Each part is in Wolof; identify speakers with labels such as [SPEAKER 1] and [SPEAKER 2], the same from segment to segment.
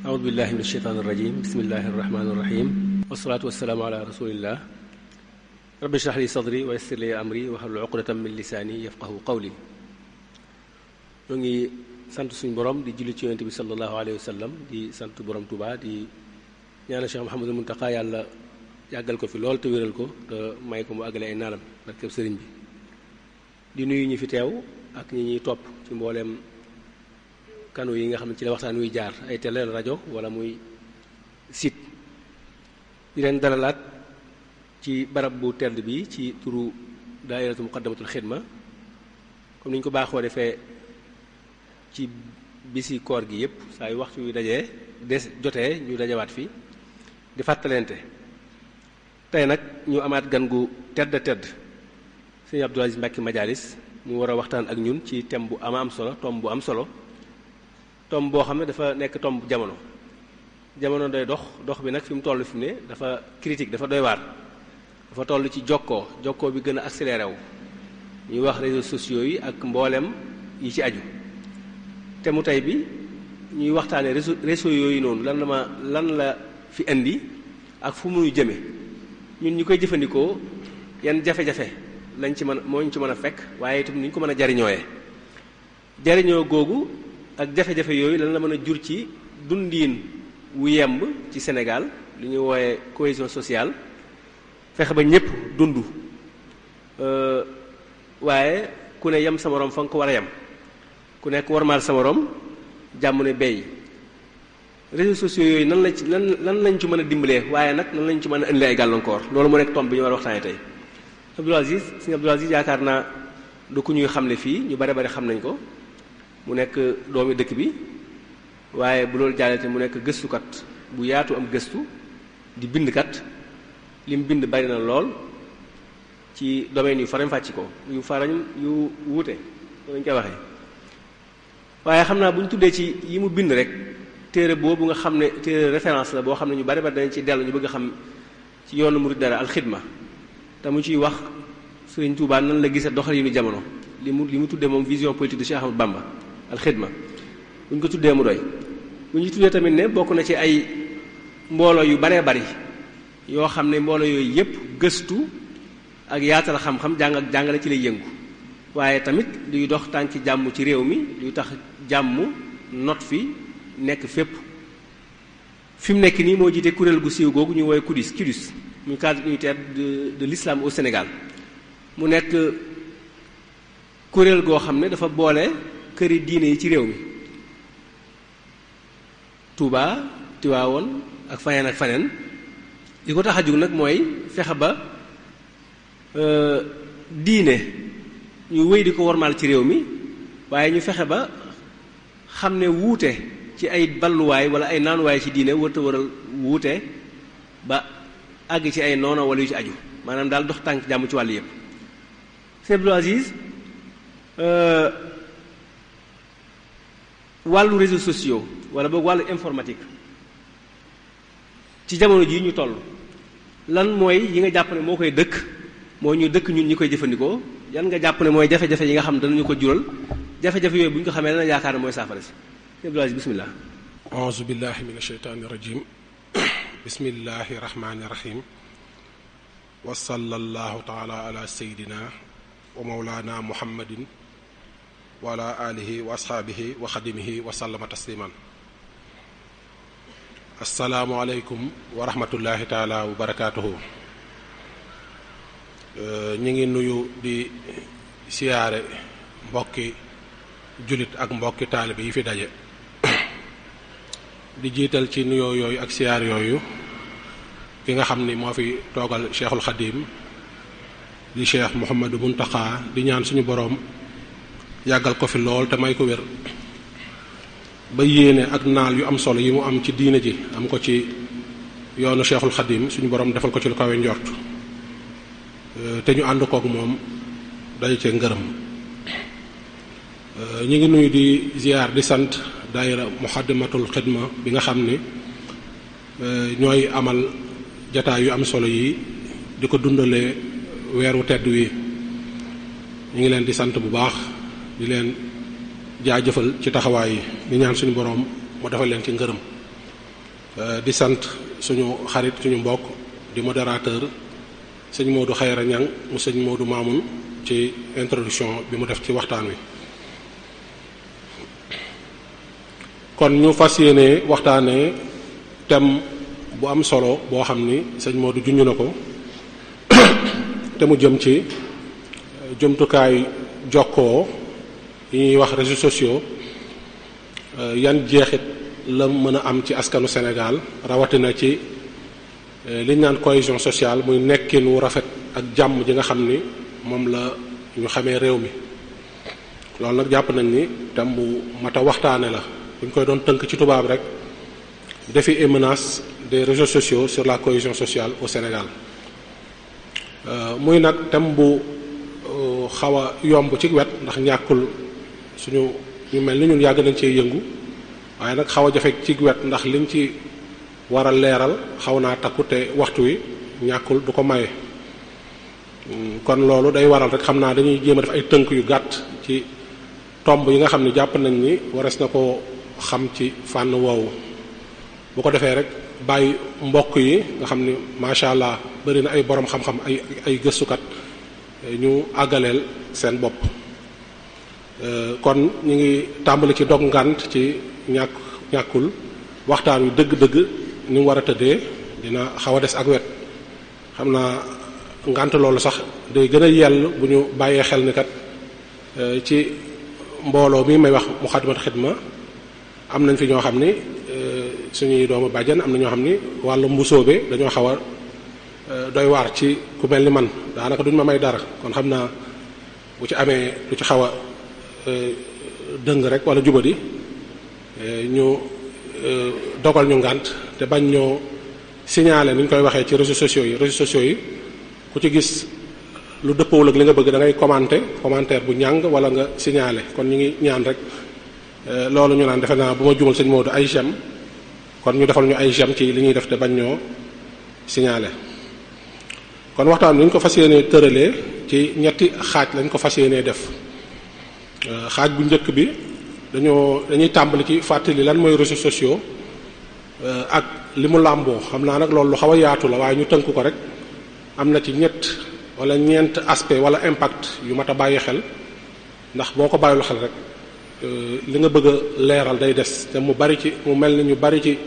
[SPEAKER 1] aoudu billahi min asheytaan irrajim bismillahi irrahmani irrahim wasalaatu wasalaamu ala rasulillah rabbi shrah li sadri wa yassir li amri wahlul uqdatan min lisaani yafqahu qawli. ñoo ngi sant suñu borom di julli ci yonent bi sallallahu alayhi wa sallam di sant borom Tuubaa di ñaanal Cheikh Mouhamadul Muntaqa yàlla yàggal ko fi lool te wéral ko te may ko mu àggale ay naalam barkeb sëriñ bi. di nuyu ñi fi teew ak ñi ñuy topp ci mbooleem kanu yi nga xam ne ci la waxtaan wuy jaar ay télé rajo wala muy site. di leen dalalaat ci barab bu tedd bi ci turu daairatu muqaddamatul xidma comme ni ñu ko baaxoo defee ci bisi koor gi yépp saa yu waxtu yu dajee jotee ñu dajawaat fi di fàttalente. tey nag ñu amaat gan gu tedd sëñ Abdou Aziz Mbacke Majalis mu war a waxtaan ak ñun ci thème bu am solo tomb bu am solo tomb boo xam ne dafa nekk tomb jamono day dox bi nag fi mu toll fi mu ne dafa critique dafa doy waar. dafa toll ci jokkoo bi gën a accéléré wu ñuy wax réseaux sociaux yi ak mboolem yi ci aju. te mu tey bi ñuy waxtaanee réseaux yooyu noonu lan la fi indi ak fu muy jëme ñun ñu koy jëfandikoo yan jafe-jafe lañ ci moo ñu ci mën a fekk waaye itam ni ñu ko mën a jariñoo googu ak jafe-jafe yooyu lan la mën a jur ci dundiin wu yemb ci Sénégal li ñuy wooye cohésion sociale fexe ba ñëpp dund waaye ku ne yem sa moroom fa nga ko war a yem ku nekk warmaal sa moroom jàmm ne bey. réseaux sociaux yooyu lan lañ ci mën a dimbalee waaye nag nan lañ ci mën a indi ay gàllankoor loolu mu nekk tomb bi ñu war a waxtaanee tey. Sëñ Abdou Aziz yaakaar naa du ku ñuy xamle fii ñu bari xam nañ ko mu nekk doomi dëkk bi waaye bu loolu jàllee te mu nekk gëstukat bu yaatu am gëstu di bindkat li mu bind bari na lool ci domaine yu farañ fàcc ko yu wuute lañ koy waxee. waaye xam naa bu ñu tuddee ci yi mu bind rek téere boobu nga xam ne téere référence la boo xam ne ñu bari dañ ci dellu ñu bëgg a xam ci yoonu murid dara alxidma te mu ciy wax Sëriñ Tuubaa nan la gisee doxalinu jamono li mu tuddee moom vision politique de Cheikh Ahmadou Bamba alxidma bu ñu ko tuddee mu doy. bu ñu tuddee tamit ne bokk na ci ay mbooloo yu baree bari yoo xam ne mbooloo yooyu yépp gëstu ak yaatal xam-xam jàng ak jàngale ci lay yëngu waaye tamit luy dox tànki jàmm ci réew mi luy tax jàmm not fi nekk fépp. fi mu nekk nii moo jiite kuréel gu siiw googu ñu woowee CUDIS muy cadre unitaire de l'islam au Sénégal mu nekk kuréel goo xam ne dafa boole këri diine yi ci réew mi Touba Tiwaawoon ak faneen li ko tax a jóg nag mooy fexe ba diine ñu wéy di ko wormaal ci réew mi waaye ñu fexe ba xam ne wuute ci ay balluwaay wala ay naanuwaay ci diine wërta waral wuute ba àgg ci ay noona wala yu ci aju maanaam daal dox tànk jàmm ci wàll yépp. Sëñ Abdou Aziz wàllu réseaux sociaux wala boog wàllu informatique ci jamono jii ñu toll lan mooy yi nga jàpp ne moo koy moo ñu dëkk ñun ñi koy jëfandikoo yan nga jàpp ne mooy jafe-jafe yi nga xam ne danañu ko jural jafe-jafe yooyu bu ñu ko xamee dana yaakaar ne mooy saafara si. Sëñ Abdou Aziz bismillah.
[SPEAKER 2] auzu billahi min asheytaani rajim bismillahi rahmaani rahim wa sallallahu taala ala sayidina wa mawlana muhammadin wa ala alihi wa ashaabihi wa xadimihi wa sallama tasliman. assalaamu aleykum wa rahmatullahi taala wa barakaatuhu. ñu ngi nuyu di siyaare mbokki jullit ak mbokki taalibe yi fi daje di jiital ci nuyoo yooyu ak siyaar yooyu ki nga xam ni moo fi toogal Cheikhul Khadim di Cheikh Mouhamadou Muntaqa di ñaan suñu boroom yàggal ko fi lool te may ko wér ba yéene ak naal yu am solo yi mu am ci diine ji am ko ci yoonu Cheikhul Khadim suñu boroom defal ko ci lu kawe njort te ñu ànd kook moom daje cee ngërëm. ñu ngi nuyu di ziar di sant daayira muxaddamatul xidma bi nga xam ni ñooy amal jataay yu am solo yi di ko dundalee weeru tedd wi. ñu ngi leen di sant bu baax di leen jaajëfal ci taxawaay yi di ñaan suñu boroom mu defal leen ci ngërëm di sant suñu xarit suñu mbokk di modérateur sëñ Modou Khayra Niang mu sëñ Modou Mamoun ci introduction bi mu def ci waxtaan wi. kon ñu fas yéene waxtaanee thème bu am solo boo xam ni sëñ Modou junj na ko te mu jëm ci jumtukaay jokkoo yi ñuy wax réseaux sociaux yan jeexit la mën a am ci askanu Sénégal rawatina ci liñ naan cohésion sociale muy nekkin wu rafet ak jàmm ji nga xam ni moom la ñu xamee réew mi. loolu nag jàpp nañ ni thème bu mat a waxtaane la bu ñu koy doon tënk ci tubaab rek défis et menaces des réseaux sociaux sur la cohésion sociale au Sénégal. muy nag thème bu xaw a yomb ci wet ndax ñàkkul suñu ñu mel ni ñun yàgg nañ cee yëngu waaye nag xaw a jafe ci wet ndax liñ ci war a leeral xaw naa takku te waxtu wi ñàkkul du ko maye. kon loolu day waral rek xam naa dañuy jéem a def ay tënk yu gàtt ci tomb yi nga xam ne jàpp nañ ni wares na ko xam ci fànn woowu bu ko defee rek bàyyi mbokk yi nga xam ni macha allah bari na ay borom xam-xam ay gëstukat ñu àggaleel seen bopp. kon ñu ngi tàmbali ci dog ngànt ci ñàkkul waxtaan wi dëgg-dëgg ni mu war a tëddee dina xaw a des ak wet xam naa ngànt loolu sax day gën a yell bu ñu bàyyee xel ni kat ci mbooloo mi may wax Muxaddamatul Xidma am nañ fi ñoo xam ni suñuy doomu bàjjan am na ñoo xam ni wàllu mbusoobe dañoo xaw a doy waar ci ku mel ni man daanaka duñ ma may dara kon xam naa bu ci amee lu ci xaw a dëng rek wala jubadi ñu dogal ñu ngànt te bañ ñoo signaler ni ñu koy waxee ci réseaux sociaux yi ku ci gis lu dëppawul ak li nga bëgg da ngay commentaire bu ñàng wala nga signaler kon ñu ngi ñaan rek loolu ñu naan defe naa bu ma jumal sëñ Modou ay j'aime kon ñu defal ñu ay j'aime ci li ñuy def te bañ ñoo signaler. kon waxtaan bi ñu ko fas yéenee tëralee ci ñetti xaaj lañ ko fas yéenee def xaaj bu njëkk bi dañuy tàmbali ci fàttali lan mooy réseaux sociaux ak li mu làmboo xam naa nag loolu lu xaw a yaatu la waaye ñu tënk ko rek am na ci ñett wala ñeent aspect wala impact yu mat a bàyyi xel ndax boo ko bàyyil xel rek li nga bëgg a leeral day des te mu mel ni ñu bari ci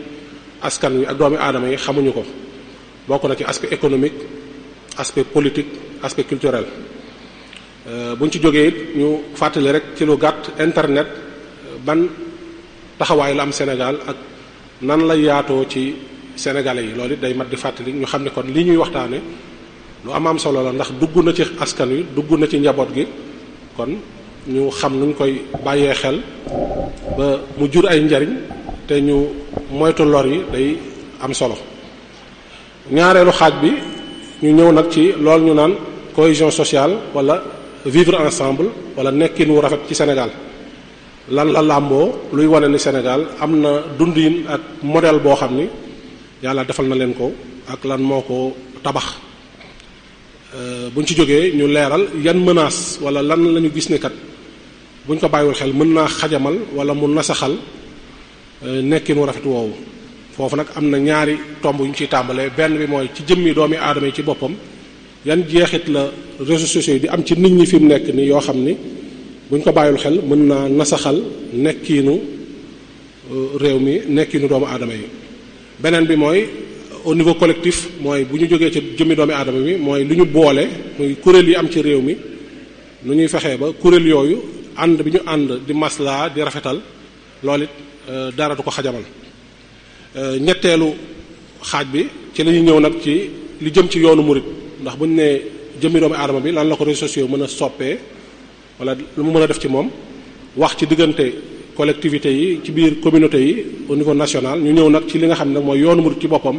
[SPEAKER 2] askan wi ak doomi aadama yi xamuñu ko bokk na ci aspect économique aspect politique aspect culturel. buñ ci jógee it ñu fàttali rek ci lu gàtt internet ban taxawaay la am Sénégal ak nan la yaatoo ci sénégalais yi loolu it day mat di fàttali ñu xam ne kon lii ñuy waxtaane lu am solo la ndax dugg na ci askan wi dugg na ci njaboot gi kon ñu xam nuñ koy bàyyee xel ba mu jur ay njariñ te ñu moytu lor yi day am solo. ñaareelu xaaj bi ñu ñëw nag ci loolu ñu naan cohésion sociale wala vivre ensemble wala nekkin wu rafet ci Sénégal lan la làmboo luy wane ni Sénégal am na dundin ak modèle boo xam ni yàlla defal na leen ko ak lan moo ko tabax. buñ ci jógee ñu leeral yan menace wala lan la ñu gis ni kat buñ ko bàyyiwul xel mën naa xajamal wala mu nasaxal nekkin wu rafet woowu. foofu nag am na ñaari tomb yu ñu ciy tàmbalee benn bi mooy ci jëmmi doomi aadama yi ci boppam yan jeexit la réseaux sociaux yi di am ci nit ñi fi mu nekk nii yoo xam ni buñ ko bàyyul xel mën naa nasaxal nekkiinu réew mi nekkiinu doomu aadama yi. beneen bi mooy au niveau collectif mooy bu ñu jógee ci jëmmi doomi aadama bi mooy lu ñu boole muy kuréel yi am ci réew mi nu ñuy fexee ba kuréel yooyu ànd bi ñu ànd di maslaa di rafetal loolu it dara du ko xajamal. ñetteelu xaaj bi ci la ñuy ñëw nag ci li jëm ci yoonu murit ndax bu ñu nee jëmmi doomu aadama bi lan la ko réseaux sociaux mën a soppee wala lu mu mën a def ci moom wax ci diggante collectivités yi ci biir communauté yi au niveau national ñu ñëw nag ci li nga xam ne mooy yoonu murit ci boppam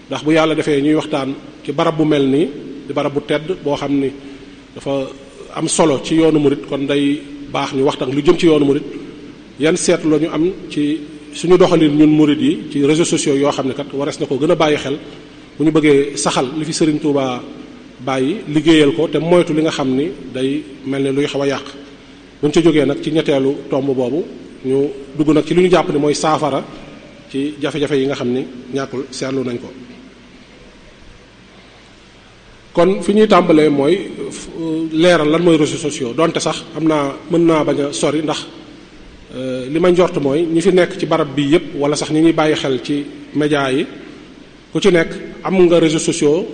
[SPEAKER 2] ndax bu yàlla defee ñuy waxtaan ci barab bu mel nii di barab bu tedd boo xam ni dafa am solo ci yoonu murit kon day baax ñu waxtaan lu jëm ci yoonu murit yan seetlu la ñu am ci suñu doxalin ñun murit yi ci réseaux sociaux yoo xam ne kat warees na ko gën a bàyyi xel bu ñu bëggee saxal li fi Serigne Touba bàyyi liggéeyal ko te moytu li nga xam ni day mel ne luy xaw a yàq bu ñu ca jógee nag ci ñetteelu tomb boobu ñu dugg nag ci li ñu jàpp ne mooy saafara ci jafe-jafe yi nga xam ni ñàkkul seetlu nañ ko. kon fi ñuy tàmbalee mooy leeral lan mooy réseaux sociaux donte sax mën naa bañ a sori ndax li ma njort mooy ñi fi nekk ci barab bi yépp wala sax ñi ñuy bàyyi xel ci média yi ku ci nekk am nga réseaux sociaux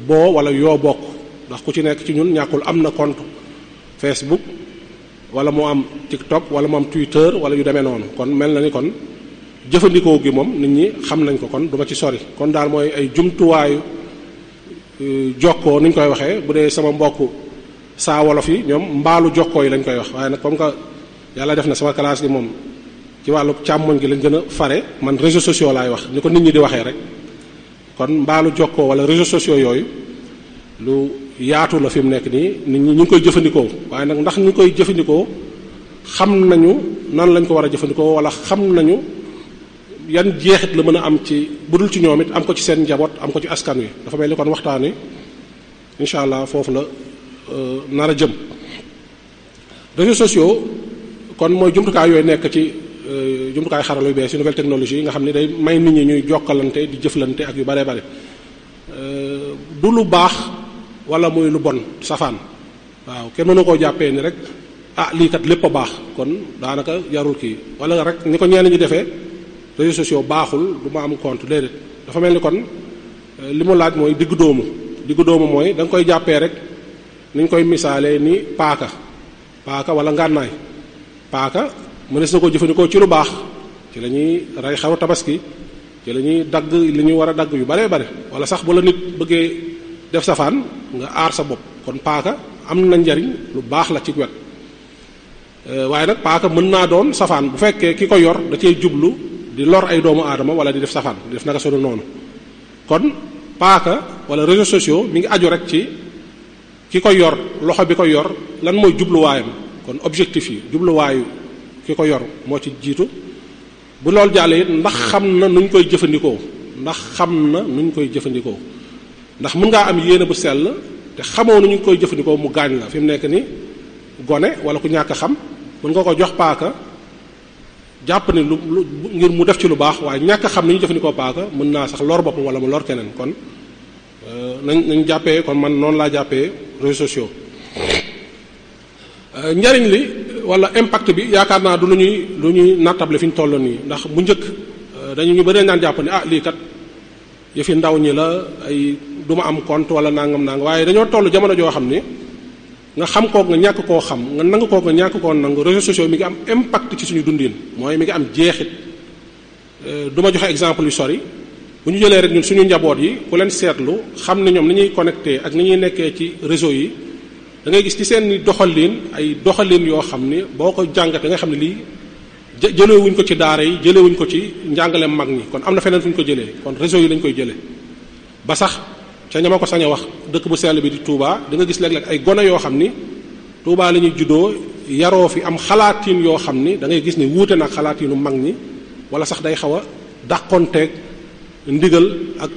[SPEAKER 2] wala yoo bokk ndax ku ci nekk ci ñun ñàkkul am na compte Facebook wala mu am TikTok wala mu am Twitter wala yu demee noonu kon mel na ni kon jëfandikoo gi moom nit ñi xam nañ ko kon duma ci sori kon daal mooy ay jumtuwaayu jokkoo ni ñu koy waxee bu dee sama mbokk saa wolof yi ñoom mbaalu jokkoo yi lañ koy wax waaye nag comme que yàlla def na sama classe gi moom ci wàllu càmmoñ gi lañ gën a fare man réseaux sociaux laay wax ni ko nit ñi di waxee rek kon mbaalu jokkoo wala réseaux sociaux yooyu lu yaatu la fi mu nekk nii nit ñi ñu ngi koy jëfandikoo waaye nag ndax ñu koy jëfandikoo xam nañu nan lañ ko war a jëfandikoo wala xam nañu yan jeexit la mën a am ci budul ci ñoom it am ko ci seen njaboot am ko ci askan wi dafa mel ni kon waxtaan wi incha allah foofu la nar a jëm. réseaux sociaux kon mooy jumtukaay yooyu nekk ci jumtukaay xarala yu bees yi nouvelle technologie yi nga xam ne day may nit ñi ñuy jokkalante di jëflante ak yu bare bare du lu baax wala muy lu bon safaan waaw kenn mënu koo jàppee ni rek lii kat lépp a baax kon daanaka jarul kii wala rek ni ko ñenn ñi defee. réseaux sociaux baaxul du ma am compte déedéet dafa mel ni kon li mu laaj mooy diggu doomu mooy da nga koy jàppee rek ni ñu koy misaalee ni paaka wala ngànnaay paaka mënees na ko jëfandikoo ci lu baax ci la ñuy rey xaru tabaski ci la ñuy dagg li ñu war a dagg yu baree bare wala sax bu la nit bëggee def safaan nga aar sa bopp kon paaka am na njariñ lu baax la ci wet waaye nag paaka mën naa doon safaan bu fekkee ki ko yor da cee jublu di lor ay doomu aadama wala di def safaan di def naka sunu noonu kon paaka wala réseaux sociaux mi ngi aju rek ci ki ko yor loxo bi ko yor lan mooy jubluwaayam kon objectif yi jubluwaayu ki ko yor moo ci jiitu bu loolu jàllee it ndax xam na nuñ koy jëfandikoo ndax mën ngaa am yéene bu sell te xamoo nu ñu koy jëfandikoo mu gaañ la fi mu nekk ni gone wala ku ñàkk a xam mën nga ko jox paaka jàpp ne lu ngir mu def ci lu baax waaye ñàkk a xam ni ñu jëfandikoo paaka mën naa sax lor boppam wala mu lor keneen kon nañ jàppee kon man noonu laa jàppee réseaux sociaux njariñ li wala impact bi yaakaar naa du lu ñuy nattable fi ñu toll nii ndax bu njëkk ñu bëri naan jàpp ne lii kat yëfi ndaw ñi la ay du ma am compte wala nangam waaye dañoo toll jamono joo xam ni nga xam kook nga ñàkk koo xam nga nangu kook nga ñàkk koo nangu réseaux sociaux mi ngi am impact ci suñu dundin mooy mi ngi am jeexit du ma joxe exemple yu sori bu ñu jëlee rek ñun suñu njaboot yi ku leen seetlu xam ne ñoom ni ñuy connecté ak ni ñuy nekkee ci réseau yi da ngay gis ci seen doxalin ay doxalin yoo xam ni boo ko jàngatee nga xam ne lii jëlewuñ ko ci daara yi jëlewuñ ko ci njàngaleem mag ñi kon am na feneen fu ñu ko jëlee kon réseau yi lañ koy jëlee ba sax ca ñama ko sañ a wax dëkk bu sell bi di Touba da nga gis léeg-léeg ay gone yoo xam ni Touba la ñuy juddoo yaroo fi am xalaatin yoo xam ni da ngay gis ni wuute nag xalaatinu mag ñi wala sax day xaw a dàqonteeg ndigal ak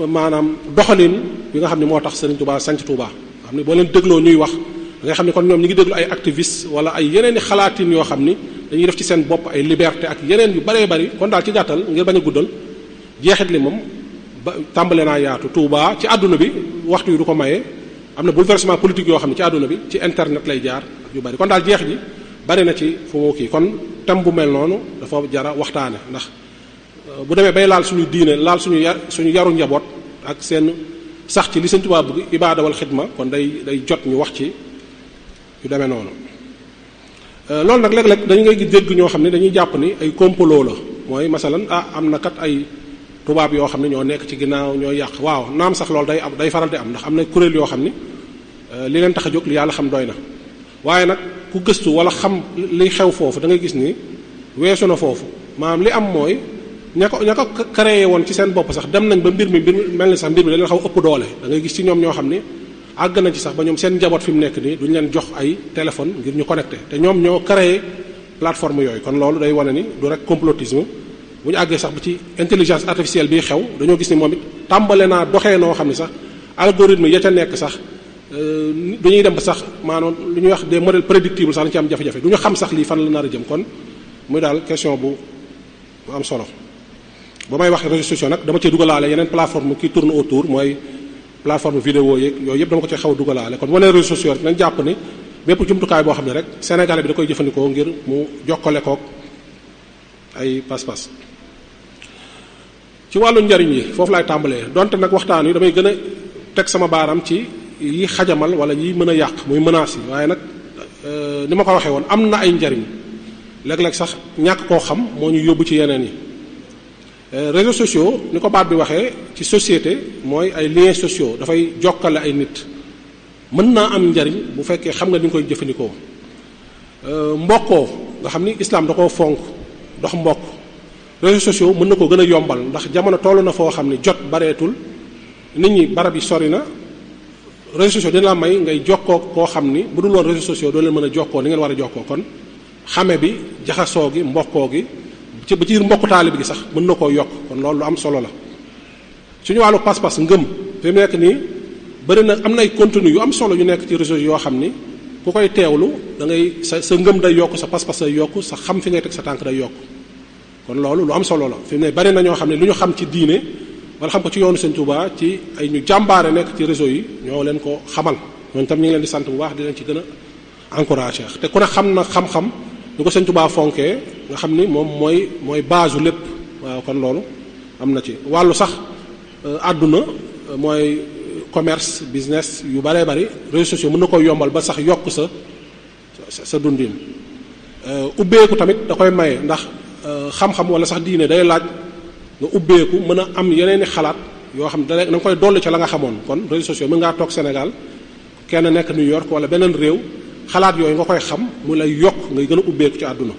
[SPEAKER 2] maanaam doxalin bi nga xam ne moo tax Serigne Touba sanc Touba xam ni boo leen dégloo ñuy wax da ngay xam ni kon ñoom ñi ngi déglu ay activistes wala ay yeneen i xalaatin yoo xam ni dañuy def ci seen bopp ay liberté ak yeneen yu baree bari kon daal ci gàttal ngir bañ a guddal jeexit li moom ba tàmbale naa yaatu Touba ci àdduna bi waxtu yi du ko maye am na bouleversement politique yoo xam ne ci àdduna bi ci internet lay jaar yu bari kon daal jeex ji bari na ci fu mu kii kon thème bu mel noonu dafa jara waxtaane ndax bu demee bay laal suñu diine laal suñu yaru njaboot ak seen sax ci li Sëñ Touba bëgg ibaada wal xidma kon day jot ñu wax ci yu demee noonu loolu nag léeg-léeg dañu ngay dégg ñoo xam ne dañuy jàpp ni ay complot la mooy masalan am na kat ay tubaab yoo xam ne ñoo nekk ci ginnaaw ñoo yàq waaw naam sax loolu day faral di am ndax am na kuréel yoo xam ni li leen tax a jóg li yàlla xam doy na waaye nag ku gëstu wala xam li xew foofu da ngay gis ni weesu na foofu maanaam li am mooy ña ko créé woon ci seen bopp sax dem nañ ba mbir mi mel ni sax mbir mi da leen xaw ëpp doole da ngay gis ci ñoom ñoo xam ni àgg nañ ci sax ba ñoom seen njaboot fi mu nekk nii duñ leen jox ay téléphone ngir ñu connecté te ñoom ñoo créé plateforme yooyu kon loolu day wane ni du rek complotisme bu ñu àggee sax ba ci intelligence artificielle bi xew dañoo gis ni moom it tàmbale naa doxee noo xam ne sax algorithme ya ca nekk sax du ñuy dem ba sax maanaam lu ñuy wax des modèles prédictibles sax dañu ci am jafe-jafe du ñu xam sax lii fan la nar a jëm kon muy daal question bu am solo ba may wax réseaux sociaux nag dama cee dugalaale yeneen plateforme qui tourne autour mooy plateforme vidéo yeeg yooyu yëpp dama ko ci xaw a dugalaale kon wane réseaux sociaux rek nañ jàpp ni bépp jumtukaay boo xam ne rek sénégalais bi da koy jëfandikoo ngir mu jokkale kook ay pas-pas. ci wàllu njariñ yi foofu laay tàmbalee donte nag waxtaan wi damay gën a teg sama baaram ci yi xajamal wala yi mën a yàq muy menaces yi waaye nag ni ma ko waxee woon am na ay njariñ léeg-léeg sax ñàkk koo xam moo ñu yóbbu ci yeneen yi. réseaux sociaux ni ko baat bi waxee ci société mooy ay liens sociaux dafay jokkale ay nit mën naa am njariñ bu fekkee xam nga ni nga koy jëfandikoo mbokkoo nga xam ni islam da koo fonk dox mbokk réseaux sociaux mën na koo gën a yombal ndax jamono toll na foo xam ni jot bareetul nit ñi barab yi sori na réseaux sociaux dina la may ngay jokkoo koo xam ni bu dul woon réseaux sociaux doo leen mën a jokkoo ni ngeen war a jokkoo kon xame bi jaxasoo gi mbokkoo gi ci ba ci mbokku taalib gi sax mën na koo yokk kon loolu lu am solo la suñu wàllu pas-pas ngëm fi mu nekk nii bëri na am na ay contenu yu am solo yu nekk ci réseaux yoo xam ni ku koy teewlu da ngay sa ngëm day yokk sa pas-pas day yokk sa xam fi ngay teg sa tànk day yokk kon loolu lu am solo la fi mu ne bëri na ñoo xam ne lu ñu xam ci diine wala xam ko ci yoonu Sëñ Tuubaa ci ay ñu jàmbaare nekk ci réseau yi ñoo leen ko xamal ñooñu tam ñu ngi leen di sant bu baax di leen ci gën a encouragé te ku ne xam na xam-xam ñu ko Sëñ Tuubaa fonkee nga xam ni moom mooy base u lépp waaw kon loolu am na ci wàllu sax àdduna mooy commerce business yu baree bari réseaux sociaux mën na koy yombal ba sax yokk sa dundin ubbeeku tamit da koy maye ndax xam-xam wala sax diine day laaj nga ubbeeku mën a am yeneen i xalaat yoo xam da nga koy dolli ca la nga xamoon kon réseaux sociaux mën ngaa toog Sénégal kenn nekk New York wala beneen réew xalaat yooyu nga koy xam mu lay yokk ngay gën a ubbeeku ci àdduna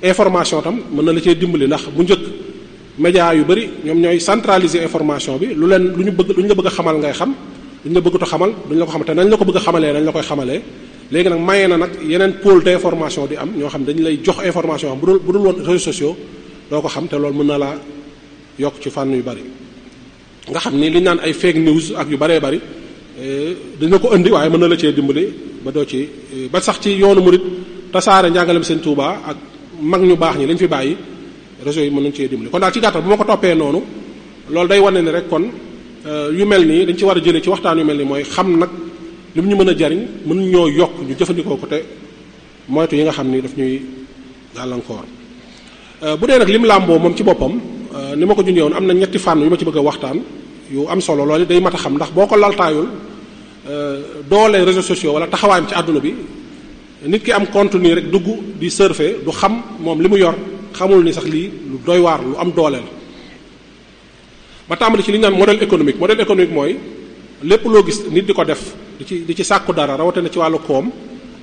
[SPEAKER 2] information tam mën na la cee dimbali ndax bu njëkk média yu bari ñoom ñooy centraliser information bi lu ñu la bëgg a xamal ngay xam lu ñu la bëggut a xamal duñu la ko xamal te nañ la ko bëgg a xamalee nañ la koy xamalee léegi nag mayee na nag yeneen pôle d'information di am ñoo xam dañu lay jox information am bu dul woon réseaux sociaux doo ko xam te loolu mën na laa yokk ci fànn yu bari nga xam ni li ñu naan ay fake news ak yu baree bari dina ko indi waaye mën na la cee dimbali ba doo ci ba sax ci yoonu murid tasaare njàngalem Sëñ Tuubaa ak mag ñu baax ñi lañ fi bàyyi réseaux yi mën nañu cee dimbali kon daal ci gàttal bu ma ko toppee noonu loolu day wane ni rek kon yu mel nii dañ ci war a jëlee ci waxtaan yu mel nii mooy xam nag li mu ñu mën a jariñ mën ñoo yokk ñu jëfandikoo ko te moytu yi nga xam ni daf ñuy gàllankoor bu dee nag lim làmboo moom ci boppam ni ma ko junjee woon am na ñetti fànn yu ma ci bëgg a waxtaan yu am solo loolu day mat a xam ndax boo ko laltaayul doole réseaux sociaux wala taxawaayam ci àdduna bi nit ki am contenu rek dugg di surfer du xam moom li mu yor xamul ni sax lii lu doy waar lu am doole la ba tàmbali ci li ñu naan modèle économique mooy lépp loo gis nit di ko def di ci sàkku dara rawatina ci wàllu koom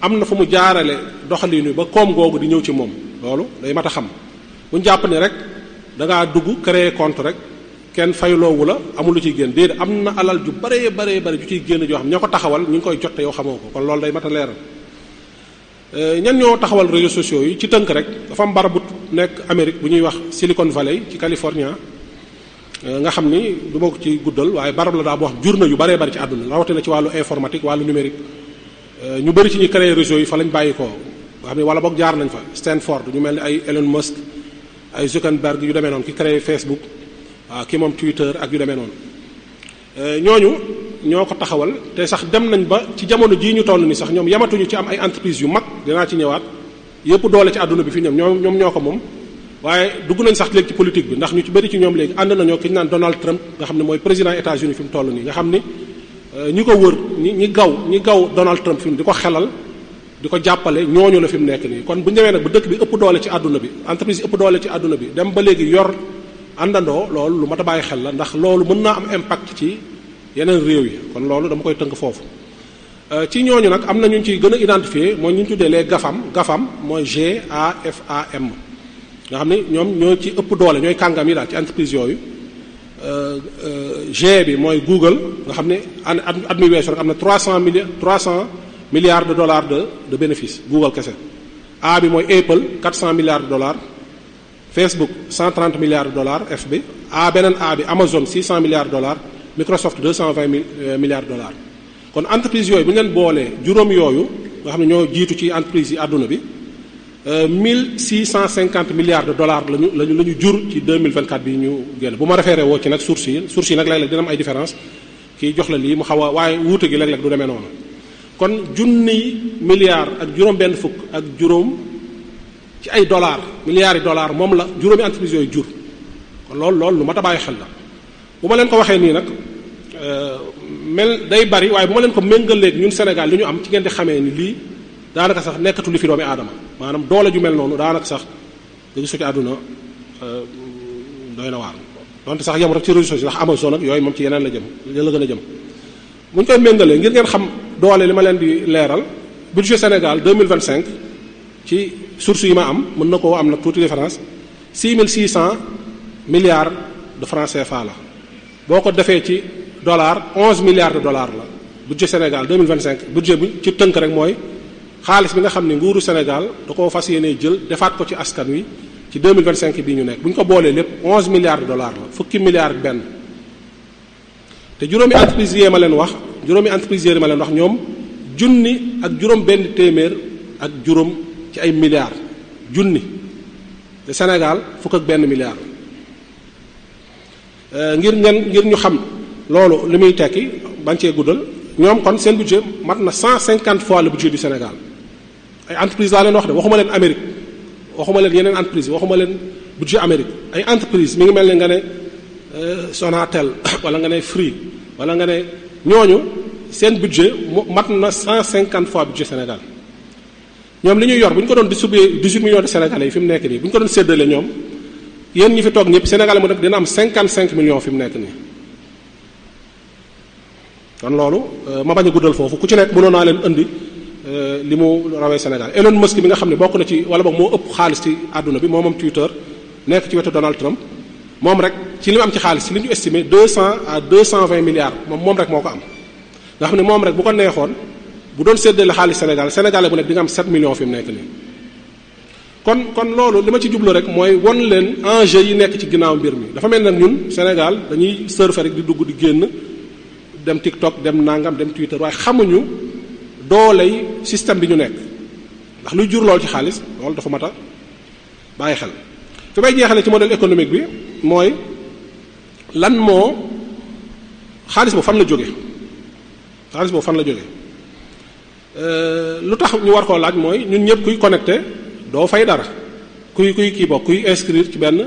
[SPEAKER 2] am na fu mu jaarale doxalinu ba koom googu di ñëw ci moom loolu day mat a xam bu ñu jàpp ni rek da ngaa dugg créer compte rek kenn fayloowu la amul lu ciy génn déedéet am na alal ju baree ju ciy génn joo xam ñoo ko taxawal ñu ngi koy jot te yow xamoo ko kon loolu day mat a leeral ñan ñoo taxawal réseaux sociaux yi ci tënk rek dafa am barab bu nekk Amérique bu ñuy wax Silicon Valley ci California nga xam ni du ma ko ci guddal waaye barab la daa boo xam jur na yu baree bari ci àdduna rawatina ci wàllu informatique wàllu numérique ñu bëri ci ñi créer réseaux yi fa lañ bàyyi ko nga xam ne wala boog jaar nañ fa Stanford ñu mel ni ay Elon Musk ay Zuckerberg yu demee noonu ki créer Facebook waaw ki moom Twitter ak yu demee noonu ñooñu ñoo ko taxawal te sax dem nañ ba ci jamono jii ñu toll ni sax ñoom yamatuñu ci am ay entreprise yu mag dinaa ci ñëwaat yëpp doole ci àdduna bi fi ñoom ñoo ko moom waaye dugg nañ sax léegi ci politique bi ndax ñu ci bëri ci ñoom léegi ànd nañoo ki ñu naan Donald Trump nga xam ne mooy président États-Unis fi mu toll nii nga xam ni ñi ko wër ñi gaw Donald Trump fi mu di ko xelal di ko jàppale ñooñu la fi mu nekk nii kon bu ñëwee nag bu dëkk bi ëpp doole ci àdduna bi entreprise yi ëpp doole ci àdduna bi dem ba léegi yor àndandoo loolu lu mat a bàyyi xel la ndax loolu mën naa am impact ci yeneen réew yi kon loolu dama koy tënk foofu ci ñooñu nag am na ñu ciy gën a identifier mooy ñu tuddee les GAFAM mooy GAFAM nga xam ne ñoom ñoo ci ëpp doole ñooy kàngam yi daal ci entreprise yooyu G bi mooy Google nga xam ne at mi weesu rek am na 300 milliards de dollars de bénéfice Google kese A bi mooy Apple 400 milliards de dollars Facebook 130 milliards de dollars F bi beneen A bi Amazon 600 milliards de dollars Microsoft 220 milliards de dollars kon entreprise yooyu bu ñu leen boolee juróom yooyu nga xam ne ñoo jiitu ci entreprise yi àdduna bi $1650 milliards la ñu jur ci 2024 bi ñu génn bu ma référé woo ci nag source yi nag léeg-léeg dina am ay différence kii jox la lii mu xaw a waaye wuute gi léeg-léeg du demee noonu kon junniy milliards ak juróom-benn fukk ak juróom ci ay dollars milliards yi dollars moom la juróomi entreprise yooyu jur kon loolu lu mat a bàyyi xel la bu ma leen ko waxee nii nag day bari waaye bu ma leen ko méngaleeg ñun Sénégal li ñu am ci ngeen di xamee ni lii daanaka sax nekkatu li fi doomi aadama maanaam doole ju mel noonu daanaka sax nga gisu ci àdduna doy na waar donte sax yem rek ci réseaux sociaux ndax Amazon ak yooyu moom ci yeneen la gën a jëm bu ñu koy méngalee ngir ngeen xam doole li ma leen di leeral budget Sénégal 2025 ci source yi ma am mën na koo am nag tuuti différence 6600 milliards de francs CFA la boo ko defee ci dollar 11 milliards de dollars la budget Sénégal 2025 budget bi ci tënk rek mooy xaalis bi nga xam ne nguuru Sénégal da koo fas yéenee jël defaat ko ci askan wi ci 2025 bii ñu nekk bu ñu ko boolee lépp 11 milliards de dollars la fukki milliards ak benn te juróomi entreprise yi ma leen wax ñoom junni ak juróom benn téeméer ak juróom ci ay milliards junni te Sénégal fukk ak benn milliard ngir ñu xam loolu li muy tekki bañ cee guddal ñoom kon seen budget mat na 150 fois le budget du Sénégal ay entreprise laa leen wax de waxuma leen Amérique waxuma leen yeneen entreprise waxuma leen budget Amérique ay entreprise mi ngi mel ne nga ne Sonatel wala nga ne Free wala nga ne ñooñu seen budget mat na 150 fois budget Sénégal ñoom li ñuy yor bu ñu ko doon distribuer 18 millions de Sénégalais yi fi mu nekk nii bu ñu ko doon séddale ñoom yéen ñi fi toog ñëpp Sénégalais mu nekk dina am 55 millions fi mu nekk nii kon loolu ma bañ a guddal foofu ku ci nekk mënoon naa leen indi li mu rawee Sénégal Elon Musk bi nga xam ne bokk na ci wala boog moo ëpp xaalis ci àdduna bi moom Twitter nekk ci wetu Donald Trump moom rek ci li mu am ci xaalis ci li ñu estimé 200 à 220 milliards moom rek moo ko am nga xam ne moom rek bu ko neexoon bu doon séddale xaalis Sénégalais bu nekk di nga am 7 millions fi mu nekk nii kon loolu li ma ci jublu rek mooy won leen enjeu yi nekk ci ginnaaw mbir mi dafa mel nag ñun Sénégal dañuy surfer rek di dugg di génn dem TikTok dem nangam dem Twitter waaye xamuñu dooley système bi ñu nekk ndax luy jur lool ci xaalis loolu dafa mat a bàyyi xel fi may jeexale ci modèle économique bi mooy lan moo xaalis boobu fan la jóge lu tax ñu war koo laaj mooy ñun ñëpp kuy connecté doo fay dara kuy kii bokk kuy inscrire ci benn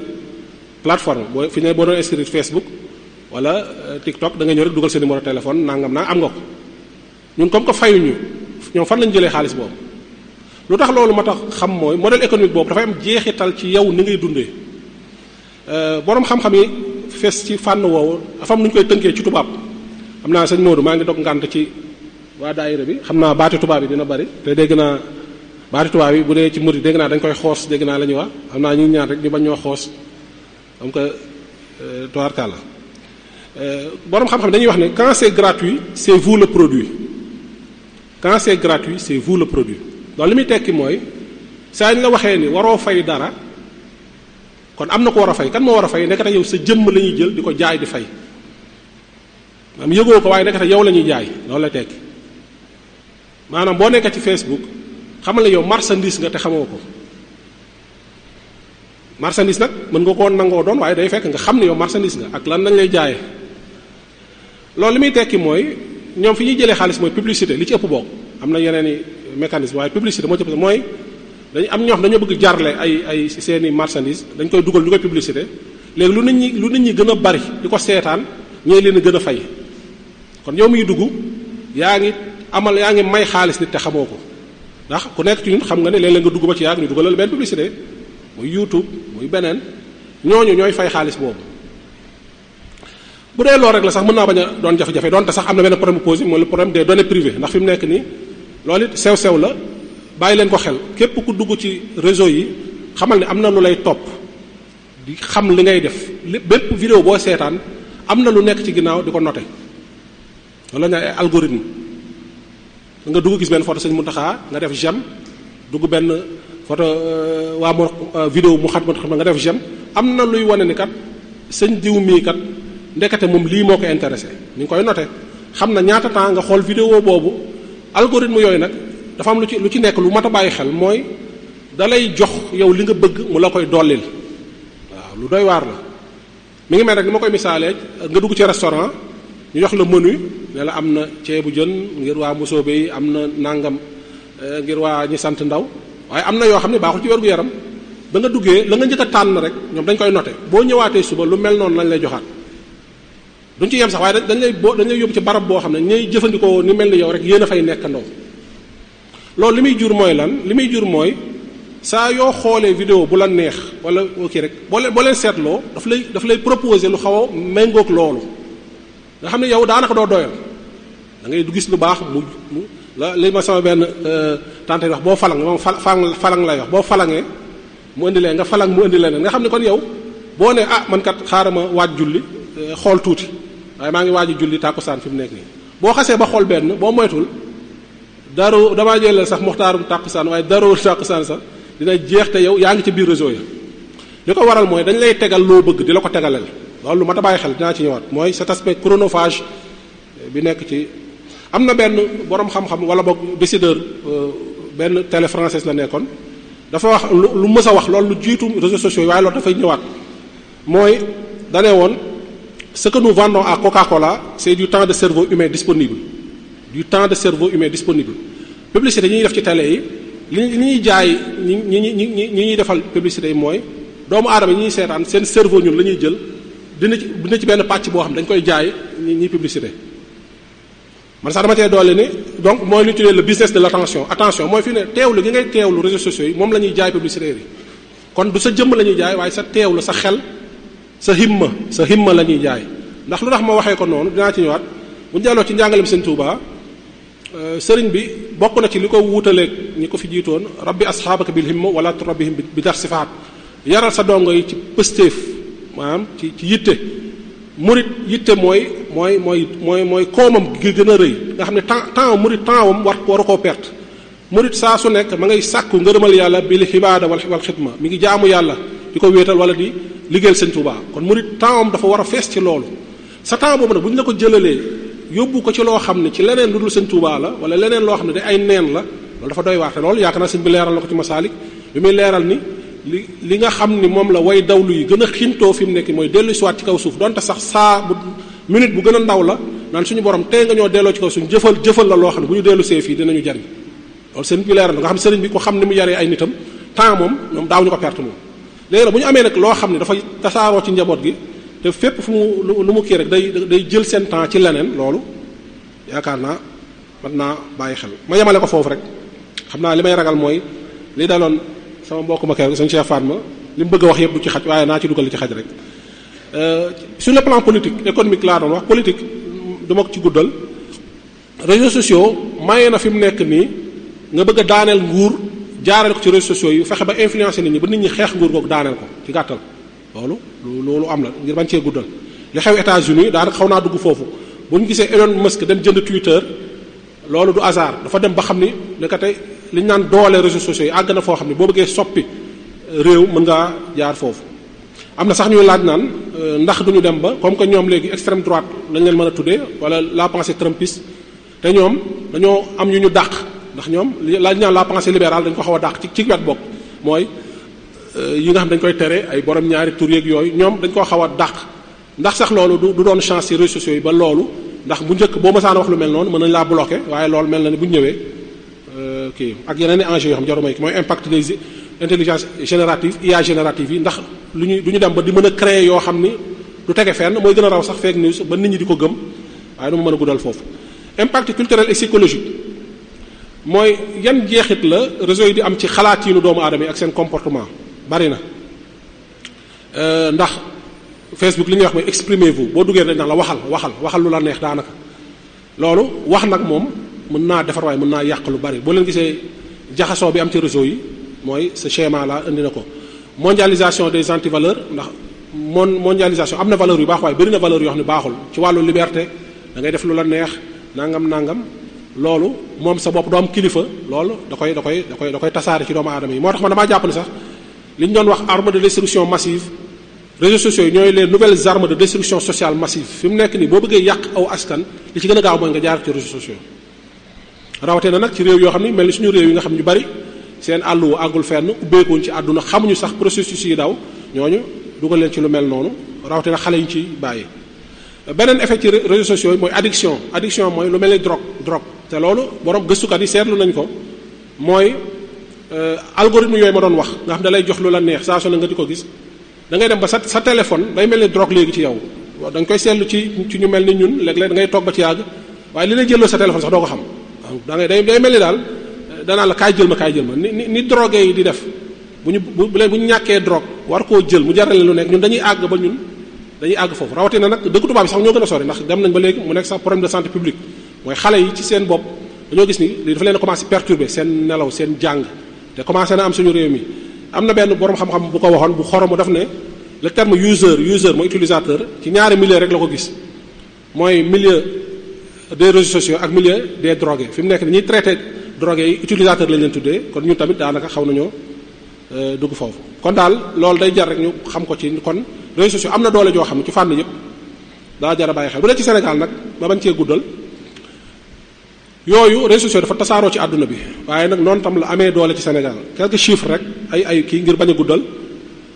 [SPEAKER 2] plateforme boo fi ne boo doon inscrire Facebook wala TikTok da nga ñëw rek dugal sa numéro téléphone nangam naa am nga ko ñun comme que fayuñu ñoom fan lañu jëlee xaalis boobu lu tax loolu ma tax xam mooy modèle économique boobu dafay am jeexital ci yow ni ngay dundee boroom xam-xam yi fees ci fànn woowu dafa am nu ñu koy tënkee ci tubaab xam naa sëñ Modou maa ngi dog ngànt ci waa daayira bi xam naa baati tubaab yi dina bari te dégg naa baati tubaab yi bu dee ci murid dégg naa dañ koy xoos dégg naa la ñuy wax xam naa ñu ñaan rek ñu bañ ñoo xoos am que toirkala boroom xam-xam dañuy wax ne quand c'est gratuit c'est vous le produit quand c'est gratuit c'est vous le produit loolu li muy tekki mooy saa ñu la waxee ni waroo fay dara kon am na ko war a fay kan moo war a fay nekkata yow sa jëmm la ñuy jël di ko jaay di fay maanaam yëgoo ko waaye nekkata yow la ñuy jaay loolu la tekki maanaam boo nekkee ci Facebook xamal ne yow marchandise nga te xamoo ko marchandise nag mën nga koo nangoo doon waaye day fekk nga xam ne yow marchandise nga ak lan lañ lay jaayee loolu li muy tekki mooy ñoom fi ñuy jëlee xaalis mooy publicité li ci ëpp bokk am na yeneen i mécanisme waaye publicité moo ci ëpp mooy dañu am ñoo xam dañoo bëgg jarle ay seeni marchandise dañ koy dugal ñu koy publicité léegi lu nit ñi gën a bari di ko seetaan ñooy leen a gën a fay kon yow miy dugg yaa ngi may xaalis nit te xamoo ko ndax ku nekk ci ñun xam nga ne léeg-léeg nga dugg ba ci yàgg ñu dugalal benn publicité muy YouTube muy beneen ñooñu ñooy fay xaalis boobu bu dee loolu rek la sax mën naa bañ a doon jafe-jafe doonte sax am na benn problème posé mooy le problème des données privées ndax fi mu nekk nii loolu it sew-sew la bàyyi leen ko xel képp ku dugg ci réseau yi xamal ne am na lu lay topp di xam li ngay def bépp vidéo boo seetaan am na lu nekk ci ginnaaw di ko noté loolu la ñu ay algorithme nga dugg gis benn photo Sëñ Mountakha nga def j'aime dugg benn photo waa mo vidéo mu xat nga def j'aime am na luy wane ni kat sëñ diw mii kat ndekete moom lii moo ko intéressé ñu ngi koy noté xam na ñaata temps nga xool vidéo boobu algorithme yooyu nag dafa am lu ci nekk lu mat a bàyyi xel mooy da lay jox yow li nga bëgg mu la koy dollil waaw lu doy waar la mi ngi mel rek ni ma koy misaalee nga dugg ci restaurant ñu jox la menu ne la am na ceebu jën ngir waa mbosoobe yi am na nangam ngir waa ñi sant ndaw waaye am na yoo xam ne baaxul ci wér gu yaram ba nga duggee la nga njëkk a tànn rek ñoom dañ koy noté boo ñëwaatee suba lu mel noonu lañ lay joxaat duñ ci yem sax waaye dañ lay yóbbu ci barab boo xam ne ñay jëfandikoo ni mel ni yow rek yéen a fay nekkandoo loolu li muy jur mooy lan li muy jur mooy saa yoo xoolee vidéo bu la neex wala ok rek boo leen seetloo daf lay proposer lu xaw a méngoog loolu nga xam ne yow daanaka doo doyal da ngay du gis lu baax mu li ma sama benn tante wax boo falang moom falang lay wax boo falangee mu indi leen nga falang mu indi leen nga xam ne kon yow boo ne man kat xaaral ma waaj julli xool tuuti waaye maa ngi waaj julli tàkkusaan fi mu nekk nii boo xasee ba xool benn boo moytul daru damaa jëlal sax muxtaarum tàkkusaan waaye daru tàkkusaan sax dina jeex te yow yaa ngi ci biir réseau ya li ko waral mooy dañ lay tegal loo bëgg di la ko tegalal loolu lu ma ta bàyyi xel dinaa ci ñëwaat mooy cet aspect chronophage bi nekk ci am na benn borom xam-xam wala boog décideur benn télé française la nekkoon dafa wax lu mës a wax loolu lu jiitu réseaux sociaux yi waaye loolu dafay ñëwaat mooy dane woon ce que nous vendons à Coca-Cola c'est du temps de cerveau humain disponible du temps de cerveau humain disponible publicité yi ñuy def ci télé yi li ñuy jaay ñi ñuy defal publicité yi mooy doomu aadama yi ñuy seetaan seen cerveau ñun la ñuy jël dina ci benn pàcc boo xam dañ koy jaay ñi publicité man sax dama tee doole ni donc mooy li tuddee le business de l'attention attention mooy fi ne teewlu gi ngay teewlu réseaux sociaux yi moom la ñuy jaay publicitaires yi kon du sa jëmm la ñuy jaay waaye sa teewlu sa xel sa himma la ñuy jaay ndax lu tax ma waxee ko noonu dinaa ci ñëwaat bu ñu delloo ci njàngalem Sëriñ Tuubaa sëriñ bi bokk na ci li ko wuutaleeg ñi ko fi jiitoon rabbi asxaabaka bil himma wala turabbihim bi dar sifaat yaral sa dongo yi ci pëstéef maanaam ci yitte murit yitte mooy koomam gi gën a rëy nga xam ne temps murit temps wam waru koo perte murit saa su nekk ma ngay sàkku ngërëmal yàlla bil xibaada wal xidma mi ngi jaamu yàlla di ko wéetal wala di liggéeyal Sëriñ Tuubaa kon murit temps wam dafa war a fees ci loolu sa temps boobu nag bu ñu la ko jëlalee yóbbu ko ci loo xam ne ci leneen lu dul Sëriñ Tuubaa la wala leneen loo xam ne day ay neen la loolu dafa doy waar te loolu yaakaar naa sëñ bi leeral na ko ci Masaalik bi muy leeral ni li nga xam ni moom la way dawlu yi gën a xintoo fi mu nekk mooy dellu siwaat ci kaw suuf donte sax saa bu minute bu gën a ndaw la naan suñu borom tey nga ñoo delloo ci kaw suuf jëfal la loo xam ne bu ñu dellu see fii dinañu jariñ loolu sëriñ bi leeral nga xam sëriñ bi ko xam ni mu yaree ay nitam temps moom ñoom daaw ñu ko perte moom léegi nag bu ñu amee nag loo xam ne dafay tasaaroo ci njaboot gi te fépp fu mu lu mu kii rek day jël seen temps ci leneen loolu yaakaar naa mën naa bàyyi xel ma yemale ko foofu rek xam naa li may ragal mooy li daloon sama mbokk ma kër sëñ Cheikh Fatma li mu bëgg a wax yëpp du ci xaj waaye naa ci dugal li ci xaj rek sur le plan politique économique laa doon wax politique du ma ko ci guddal réseaux sociaux maye na fi mu nekk nii nga bëgg a daaneel nguur jaarale ko ci réseaux sociaux yi fexe ba influencer nit ñi ba nit ñi xeex nguur googu daaneel ko ci gàttal loolu am la ngir bañ cee guddal li xew États-Unis daanaka xaw naa dugg foofu bu ñu gisee Elon Musk dem jënd Twitter loolu du hasard dafa dem ba xam ni naka tey li ñu naan doole réseaux sociaux yi àgg na foo xam ne boo bëggee soppi réew mën ngaa jaar foofu am na sax ñuy laaj naan ndax duñu dem ba comme que ñoom léegi extrême droite lañ leen mën a tuddee wala la pensée trumpiste te ñoom dañoo am ñu dàq ndax ñoom laaj naan la pensée libérale dañ ko xaw a dàq ci wet bokk mooy yi nga xam dañ koy tere ay borom ñaari tur yeeg yooyu ñoom dañ koo xaw a dàq ndax sax loolu du doon chance ci réseaux sociaux yi ba loolu ndax bu njëkk boo mësaan wax lu mel noonu mën nañ laa bloqué waaye loolu mel na ni bu ñu ñëwee kii ak yeneen i enjeux yoo xam jarumay mooy impact des intelligence générative IA générative yi ndax du ñu dem ba di mën a créer yoo xam ni du tege fenn mooy gën a raw sax fake news ba nit ñi di ko gëm waaye du ma mën a guddal foofu impact culturel et psychologique mooy yan jeexit la réseau yi di am ci xalaatiinu doomu aadama yi ak seen comportement bari na ndax Facebook li ñuy wax mooy exprimez-vous boo duggee dañ naan la waxal lu la neex daanaka loolu wax nag moom mën naa defar waaye mën naa yàq lu bari boo leen gisee jaxasoo bi am ci réseau yi mooy ce schéma là indi na ko mondialisation des antivaleurs ndax mondialisation am na valeur yu baax waaye bari na valeur yoo xam ne baaxul ci wàllu liberté da ngay def lu la neex nangam loolu moom sa bopp doo am kilifa loolu da koy tasaare ci doomu aadama yi moo tax man damaa jàpp ni sax li ñu doon wax arme de destruction massive réseaux sociaux yi ñooy les nouvelles armes de destruction sociale massive fi mu nekk nii boo bëggee yàq aw askan li ci gën a gaaw mooy nga jaar ci réseaux sociaux rawatee na nag ci réew yoo xam ne mel ni suñu réew yi nga xam ñu bari seen àlluwa àggul fenn ubbeekuñ ci àdduna xamuñu sax processus yi daw ñooñu dugal leen ci lu mel noonu rawatina xale yi ci bàyyi. beneen effet ci réseaux sociaux yi mooy addiction mooy lu mel ni drogue te loolu borom gëstukat yi seetlu nañ ko mooy algorithme yooyu ma doon wax nga xam da lay jox lu la neex saa su ne nga di ko gis da ngay dem ba sa téléphone day mel ni drogue léegi ci yow da nga koy seetlu ci ñu mel ni ñun léeg-léeg da ngay toog ba ci yàgg waaye li lay jëloo sa téléphone sax doo ko xam da ngay day mel ni daal danaa la kaay jël ma ni drogue yi di def bu ñu ñàkkee drogue war koo jël mu jarale lu nekk ñun dañuy àgg foofu rawatina nag dëkk tubaab bi sax ñoo gën a sori ndax dem nañ ba léegi mu nekk sax problème de santé publique mooy xale yi ci seen bopp dañoo gis ni lii dafa leen commencé perturber seen nelaw seen jàng te commencé na am suñu réew mi am na benn borom xam-xam bu ko waxoon bu xoromu daf ne le terme user mooy utilisateur ci ñaari milieu rek la ko gis mooy milieu des réseaux sociaux ak milieu des drogués fi mu nekk ni ñuy traité drogués yi utilisateur lañ leen tuddee kon ñun tamit daanaka xaw nañoo dugg foofu kon daal loolu day jar rek ñu xam ko ci kon réseaux sociaux am na doole joo xam ne ci fànn yëpp daa jar a bàyyi xel bu dee ci Sénégal nag ma bañ cee guddal yooyu réseaux sociaux dafa tasaaroo ci àdduna bi waaye nag noonu tam la amee doole ci Sénégal quelques chiffres rek ay kii ngir bañ a guddal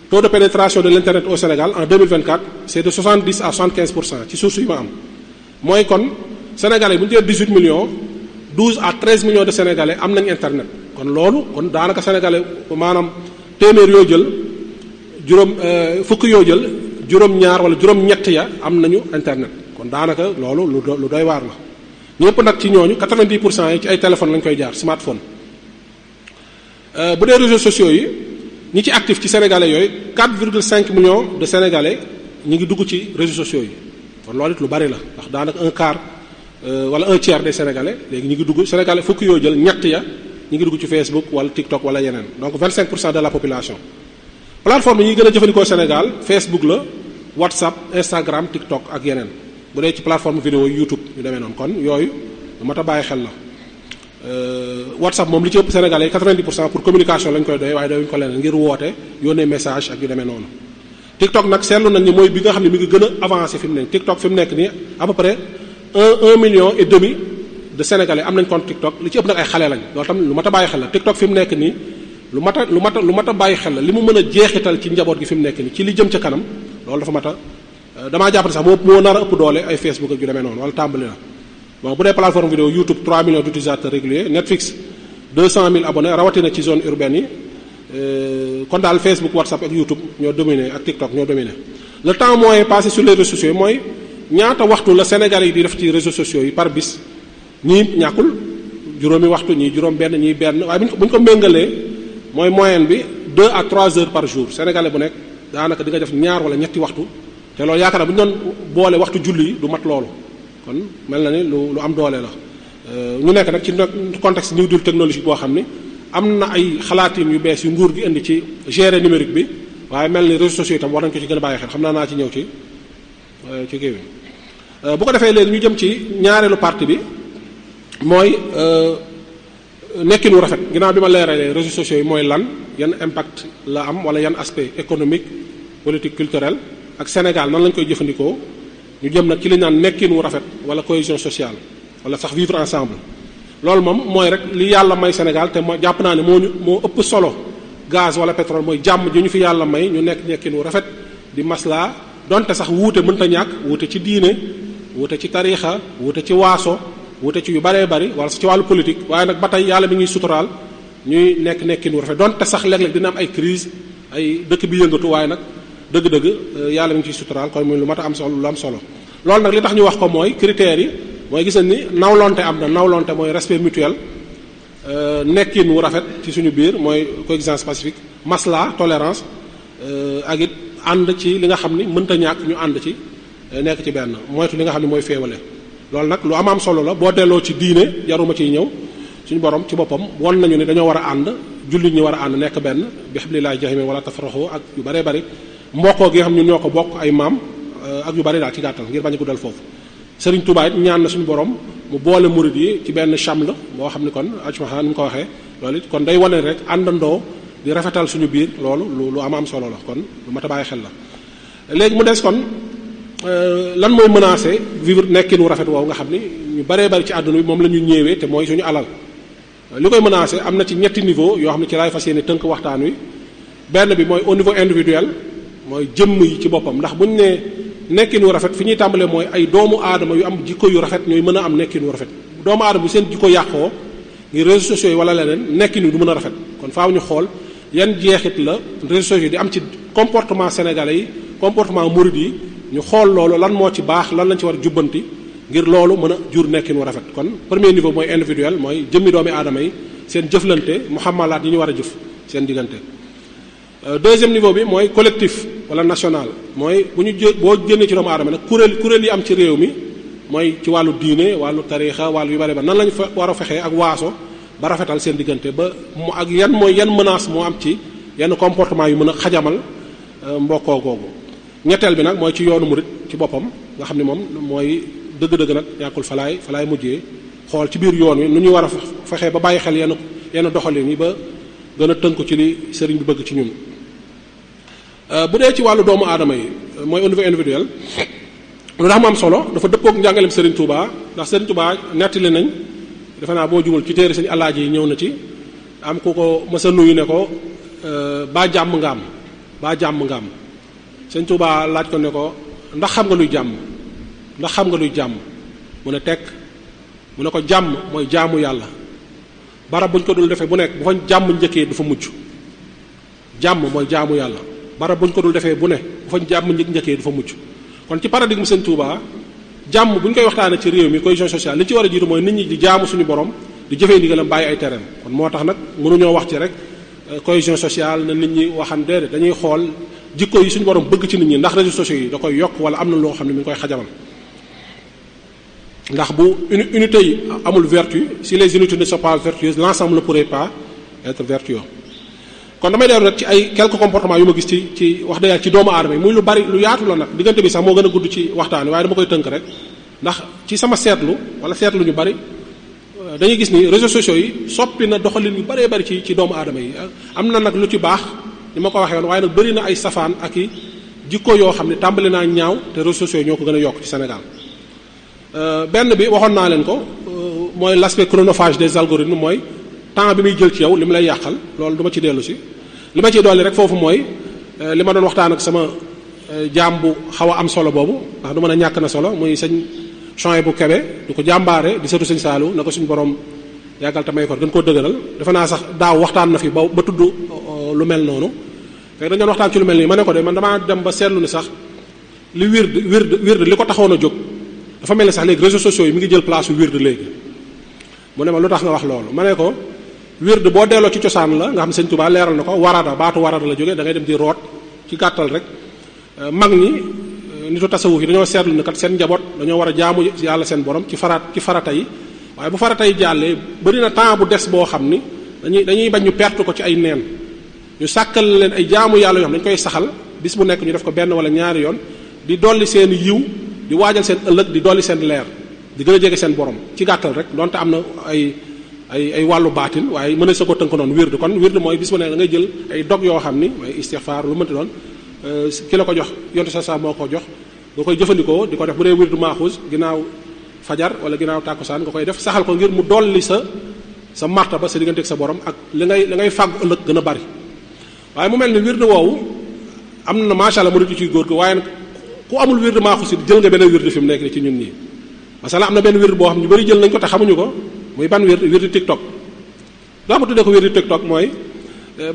[SPEAKER 2] taux de pénétration de l'internet au Sénégal en 2024 c'est de 70 à 75% ci source yi ma am mooy kon sénégalais bu ñu jëlee 18 millions 12 à 13 millions de sénégalais am nañ internet kon loolu kon daanaka sénégalais maanaam téeméer yoo jël fukk yoo jël juróom-ñaar wala juróom-ñett ya am nañu internet kon daanaka loolu lu doy waar la ñëpp nag ci ñooñu 90% yi ci ay téléphone lañ koy jaar smartphone. bu dee réseaux sociaux yi ñi ci actif ci sénégalais yooyu 4,5 millions de sénégalais ñi ngi dugg ci réseaux sociaux yi kon loolu it lu bari la ndax daanaka un quart wala un tiers des sénégalais léegi ñi ngi dugg sénégalais fukk yoo jël ñett ya ñi ngi dugg ci Facebook wala TikTok wala yeneen donc 25% de la population. plateforme yi ñuy gën a jëfandikoo Sénégal Facebook la WhatsApp Instagram TikTok ak yeneen bu dee ci plateforme vidéo YouTube ñu demee noonu kon yooyu lu mat a bàyyi xel la WhatsApp moom li ci ëpp Sénégalais 90% pour communication lañ koy doy waaye doyuñu ko leneen ngir woote yónnee message ak yu demee noonu. TikTok nag seetlu nañ ni mooy bi nga xam ne mi ngi gën a avancé fi mu nekk TikTok fi mu nekk nii à peu près 1,5 million de Sénégalais am nañ compte TikTok li ci ëpp nag ay xale lañ loolu tam lu mat a bàyyi xel la TikTok fi mu nekk nii. lu mat a bàyyi xel la li mu mën a jeexital ci njaboot gi fi mu nekk nii ci li jëm ca kanam loolu dafa mat a damaa jàpp ne sax moo nar a ëpp doole ay Facebook ak yu demee noonu wala tàmbali na bon bu dee plateforme vidéo YouTube 3 millions d'utilisateurs réguliers Netflix 200 000 abonnés rawatina ci zone urbaine yi kon daal Facebook WhatsApp ak YouTube ñoo dominé ak TikTok ñoo dominé. le temps moyen passé sur les réseaux sociaux mooy ñaata waxtu la Sénégalais yi di def ci réseaux sociaux yi par bis ñii ñàkkul juróomi waxtu ñii juróom benn ñii benn waaye bu ñu ko méngalee. mooy moyenne bi 2 à 3 heures par jour sénégalais bu nekk daanaka di nga def ñaar wala ñetti waxtu te loolu yaakaar naa bu ñu doon boole waxtu julli yi du mat loolu kon mel na ni lu am doole la. ñu nekk nag ci contexte new deal technologique boo xam ni am na ay xalaatin yu bees yu nguur gi indi ci gérer numérique bi waaye mel ni réseaux sociaux itam war nañu ko ci gën a bàyyi xel xam naa ci ñëw ci kii bi bu ko defee léegi ñu jëm ci ñaareelu partie bi mooy. nekkin wu rafet ginnaaw bi ma leeralee réseaux sociaux yi mooy lan yan impact la am wala yan aspect économique politique culturel ak Sénégal nan lañ koy jëfandikoo ñu jëm nag ci li ñu naan nekkin wu rafet wala cohésion sociale wala sax vivre ensemble loolu moom mooy rek li yàlla may Sénégal te ma jàpp naa ne moo ëpp solo gaz wala pétrole mooy jàmm ji ñu fi yàlla may ñu nekk nekkin wu rafet di maslaa donte sax wuute mënta ñàkk wuute ci diine wuute ci tariixa wuute ci waaso wute ci yu baree bari wala ci wàllu politique waaye nag ba tey yàlla mi ngi suturaal ñuy nekkin wu rafet donte sax léeg-léeg dina am ay crise ay dëkk bi yëngatu waaye nag dëgg-dëgg yàlla mi ngi ciy suturaal kon muy lu mat a am solo lu am solo loolu nag li tax ñu wax ko mooy critères yi mooy gis nañ ni nawlonte am na nawlonte mooy respect mutuel nekkin wu rafet ci suñu biir mooy coexistence pacifique masla tolérance ak it ànd ci li nga xam ni mënta ñàkk ñu ànd ci nekk ci benn moytu li nga xam ne mooy féewale loolu nag lu am solo la boo delloo ci diine jaruma ciy ñëw suñu borom ci boppam won nañu ne dañoo war a ànd jullit ñi war a ànd nekk benn bi hablillahi jahimi wala tafraxu ak yu baree bari mbokkoo gi nga xam ñun ñoo ko bokk ay maam ak yu bari daal ci gàttal ngir bañ a guddal foofu Serigne Touba it ñaan na suñu borom mu boole murid yi ci benn chamle boo xam ni kon ajmaha ni mu ko waxee loolu it kon day wane rek àndandoo di rafetal suñu biir loolu lu am solo la kon lu mat a bàyyi xel la léegi mu des kon lan mooy menacé vivre nekkin wu rafet woowu nga xam ni ñu baree bari ci àdduna bi moom la ñu ñëwee te mooy suñu alal li koy menacé am na ci ñetti niveau yoo xam ne ci laay fas yéene tënk waxtaan wi. benn bi mooy au niveau individuel mooy jëmm yi ci boppam ndax buñ ne nekkin wu rafet fi ñuy tàmbalee mooy ay doomu aadama yu am jikko yu rafet ñooy mën a am nekkin wu rafet doomu aadama bu seen jikko yàqoo ngir réseaux sociaux yi wala leneen nekkin wi du mën a rafet kon faaw ñu xool yan jeexit la réseaux sociaux yi di am ci comportement sénégalais yi comportement murid yi ñu xool loolu lan moo ci baax lan lañ ci war a jubbanti ngir loolu mën a jur nekkin wu rafet kon premier niveau mooy individuel mooy jëmmi doomi aadama yi seen jëflante muhammalaat yi ñu war a jëf seen diggante. Deuxième niveau bi mooy collectif wala national mooy bu ñu boo génnee ci doomu aadama nag kuréel yi am ci réew mi mooy ci wàllu diine wàllu tariixa wàllu yu bari ba nan lañu fa war a fexee ak waaso ba rafetal seen diggante ba mu ak yan menace moo am ci yenn comportement yu mën a xajamal mbokkoo googu. ñetteel bi nag mooy ci yoonu murit ci boppam nga xam ne moom mooy dëgg-dëgg nag ñàkkul falaay mujjee xool ci biir yoon wi nu ñuy war a fexee ba bàyyi xel yenn doxalin yi ba gën a tënku ci li sëriñ bi bëgg ci ñun. Bu dee ci wàllu doomu aadama yi mooy au niveau individuel lu tax mu am solo dafa dëppook njàngaleem Serigne Touba ndax Serigne Touba nettali nañ defe naa boo jumul ci téere Serigne Alaaji yi ñëw na ci am ku ko mës a nuyu ne ko baa jàmm nga am Serigne Touba laaj ko ne ko ndax xam nga luy jàmm mu ne tekk mu ne ko jàmm mooy jaamu yàlla barab buñ ko dul defee bu nekk bu fa jàmm njëkkee du fa mujj jàmm mooy jaamu yàlla barab buñ ko dul defee bu ne bu fa jàmm njëkkee du fa mucc kon ci paradigme Sëñ Touba jàmm bu ñu koy waxtaanee ci réew mi cohésion sociale li ci war a jiitu mooy nit ñi di jaamu suñu borom di jëfee ndigalam bàyyi ay tereem kon moo tax nag mënuñoo wax ci rek cohésion sociale na nit ñi waxan déedéet dañuy xool jikko yi suñu borom bëgg ci nit ñi ndax réseaux sociaux yi da koy yokk wala am na loo xam ne mi ngi koy xajamal ndax bu unité yi amul vertu si les unités ne sont pas vertueuses l'ensemble ne pourrait pas être vertueux kon damay dellu rek ci ay quelques comportements yu ma gis ci wax dëgg yàlla ci doomu aadama yi muy lu bari lu yaatu la nag diggante bi sax moo gën a gudd ci waxtaan wi waaye dama koy tënk rek ndax ci sama seetlu wala seetlu ñu bari dañuy gis ni réseaux sociaux yi soppi na doxalin yu baree bari ci doomu aadama yi am na nag lu ci baax ni ma ko waxee woon waaye nag bari na ay safaan ak i jikko yoo xam ne tàmbali naa ñaaw te réseaux sociaux yi ñoo ko gën a yokk ci Sénégal benn bi waxoon naa leen ko mooy l'aspect chronophage des algorithmes mooy temps bi muy jël ci yow li mu lay yàqal loolu du ma ci dellu si li ma ciy dolli rek foofu mooy li ma doon waxtaan ak sama jaam bu xaw a am solo boobu ndax du mën a ñàkk na solo muy sëñ Chouaïb bu Kébé du ko jàmbaare di sëtu sëñ Saalu na ko suñu borom yàggal te may ko gën koo dëgëral defe naa sax daaw waxtaan na fi ba tudd lu mel noonu fekk dañu doon waxtaan ci lu mel nii ma ne ko de man damaa dem ba seetlu ni sax li wird li ko taxoon a jóg dafa mel ni sax léegi réseaux sociaux yi mi ngi jël place yu wird léegi mu ne ma lu tax nga wax loolu ma ne ko wird boo delloo ci cosaan la nga xam Sëñ Tuubaa leeral na ko warada baatu warada la jógee da ngay dem di root ci gàttal rek mag ñi nitu tasawuf yi dañoo seetlu ne kat seen njaboot dañoo war a jaamu yàlla seen borom ci farata yi waaye bu farata yi jàllee bari na temps bu des boo xam ni dañuy bañ ñu perte ko ci ay neen ñu sàkkal leen ay jaamu yàlla yoo xam dañ koy saxal bis bu nekk ñu def ko benn wala ñaari yoon di dolli seen yiw di waajal seen ëllëg di dolli seen leer di gën a jege seen borom ci gàttal rek donte am na ay wàllu baatin waaye mën na sa ko tënk noonu wird kon wird mooy bis bu nekk da ngay jël ay dog yoo xam ni mooy istixfaar lu mënti doon ki la ko jox yonte sa moo ko jox nga koy jëfandikoo di ko def bu dee wirdu maaxuus ginnaaw fajar wala ginnaaw tàkkusaan nga koy def saxal ko ngir mu dolli sa martaba sa diggante ak sa borom ak li ngay fàggu ëllëg gën a bari waaye mu mel ni wirdu woowu am na macha allah mu nit ci góor gi waaye nag ku amul wirdu maaxuus it jël nga benn wirdu fi mu nekk ni ci ñun ñii masala am na benn wirdu boo xam ñu bari jël nañ ko te xamuñu ko muy ban wirdu TikTok daa ma tuddee ko wirdu TikTok mooy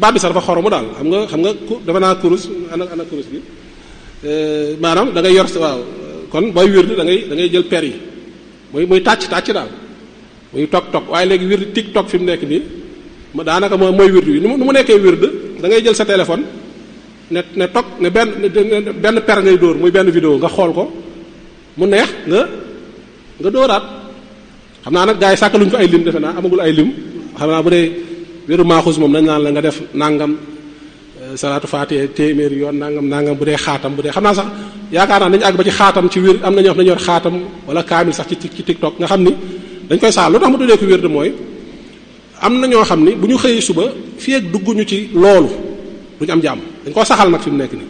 [SPEAKER 2] baat bi sax dafa xoromu daal xam nga dafa naa kurus ana kurus bi maanaam da ngay yor waaw kon booy wirdu da ngay jël per yi muy tàcc daal muy tok waaye léegi wirdu TikTok fi mu nekk nii daanaka mooy wirdu yi nu mu nekkee wirdu da ngay jël sa téléphone ne tok ne benn per ngay dóor muy benn vidéo nga xool ko mu neex nga dóoraat xam naa nag gars yi sàkkaluñ ko ay lim defe naa amagul ay lim xam naa bu dee wéru maaxus moom dañ naan la nga def nangam salaatu faatiha téeméeri yoon nangam bu dee xaatam bu dee xam naa sax yaakaar naa dañu àgg ba ci xaatam ci wér am na ñoo xam ne dañu yor xaatam wala kaamil sax ci TikTok nga xam ni dañ koy saal lu tax ma tuddee ko wér de mooy am na ñoo xam ni bu ñu xëyee suba fii ak dugguñu ci loolu duñu am jàmm dañ koo saxal nag fi mu nekk nii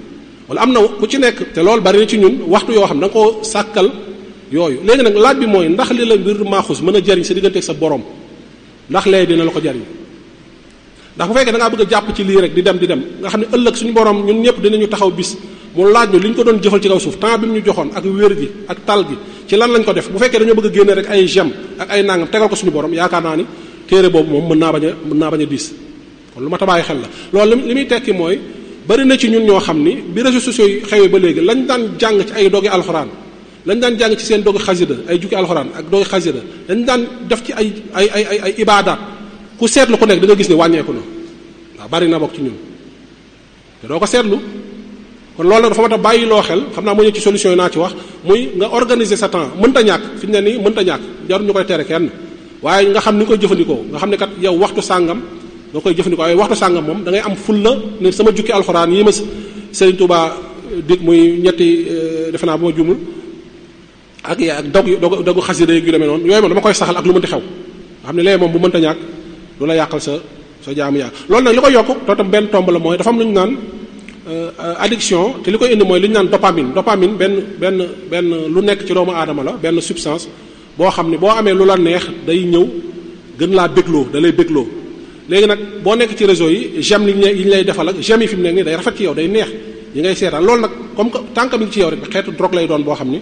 [SPEAKER 2] wala am na ku ci nekk te loolu bari na ci ñun waxtu yoo xam da nga koo sàkkal yooyu léegi nag laaj bi mooy ndax li la wér maaxus mën a jariñ sa diggante ak sa borom ndax lee dina la ko jariñ ndax bu fekkee da ngaa bëgg a jàpp ci lii rek di dem nga xam ne ëllëg suñu borom ñun ñëpp dinañu taxaw bis mu laaj ñu li ñu ko doon jëfal ci kaw suuf temps bi mu ñu joxoon ak wér gi ak tal gi ci lan lañ ko def bu fekkee dañoo bëgg a génne rek ay gem ak ay nangam tegal ko suñu borom yaakaar naa ni téere boobu moom mën naa bañ a diis kon lu ma ta bàyyi xel la loolu li muy tekki mooy bari na ci ñun ñoo xam ni bi réseaux sociaux yi xewee ba léegi lañ daan jàng ci ay dogi alxuraan lañ daan jàng ci seen dogi xasida ay jukki alxuraan ak dogi xasida lañ daan def ci ay ibaadaat ku seetlu ku nekk da nga gis ne wàññeeku na waaw bari na bokk ci ñun te doo ko seetlu kon loolu nag dafa mat a bàyyi loo xel xam naa moo ñëw ci solution yi naa ci wax muy nga organiser sa temps mënta ñàkk fi mu ne nii mënta ñàkk jarul ñu koy tere kenn waaye nga xam ni nga koy jëfandikoo nga xam ne kat yow waxtu sàngam nga koy jëfandikoo waaye waxtu sàngam moom da ngay am ful la ne sama jukki alxuraan yi ma Serigne Touba dig muy ñetti defe naa bu ma jumul ak dogu xasida yu demee noonu yooyu moom dama koy saxal ak lu mënti xew nga xam ne léegi moom bu mënta ñàkk du la yàqal sa jaamu yaa loolu nag li ko yokk to tam benn tomb la mooy dafa am lu ñu naan addiction te li koy indi mooy li ñu naan dopamine benn lu nekk ci doomu aadama la benn substance boo xam ne boo amee lu la neex day ñëw gën laa bégloo da lay bégloo léegi nag boo nekk ci réseau yi j'aime yi ñu lay defal ak j'aime yi fi mu nekk nii day rafet ci yow day neex yi ngay seetaan loolu nag comme que tànk mi ngi ci yow rek xeetu drogue lay doon boo xam ni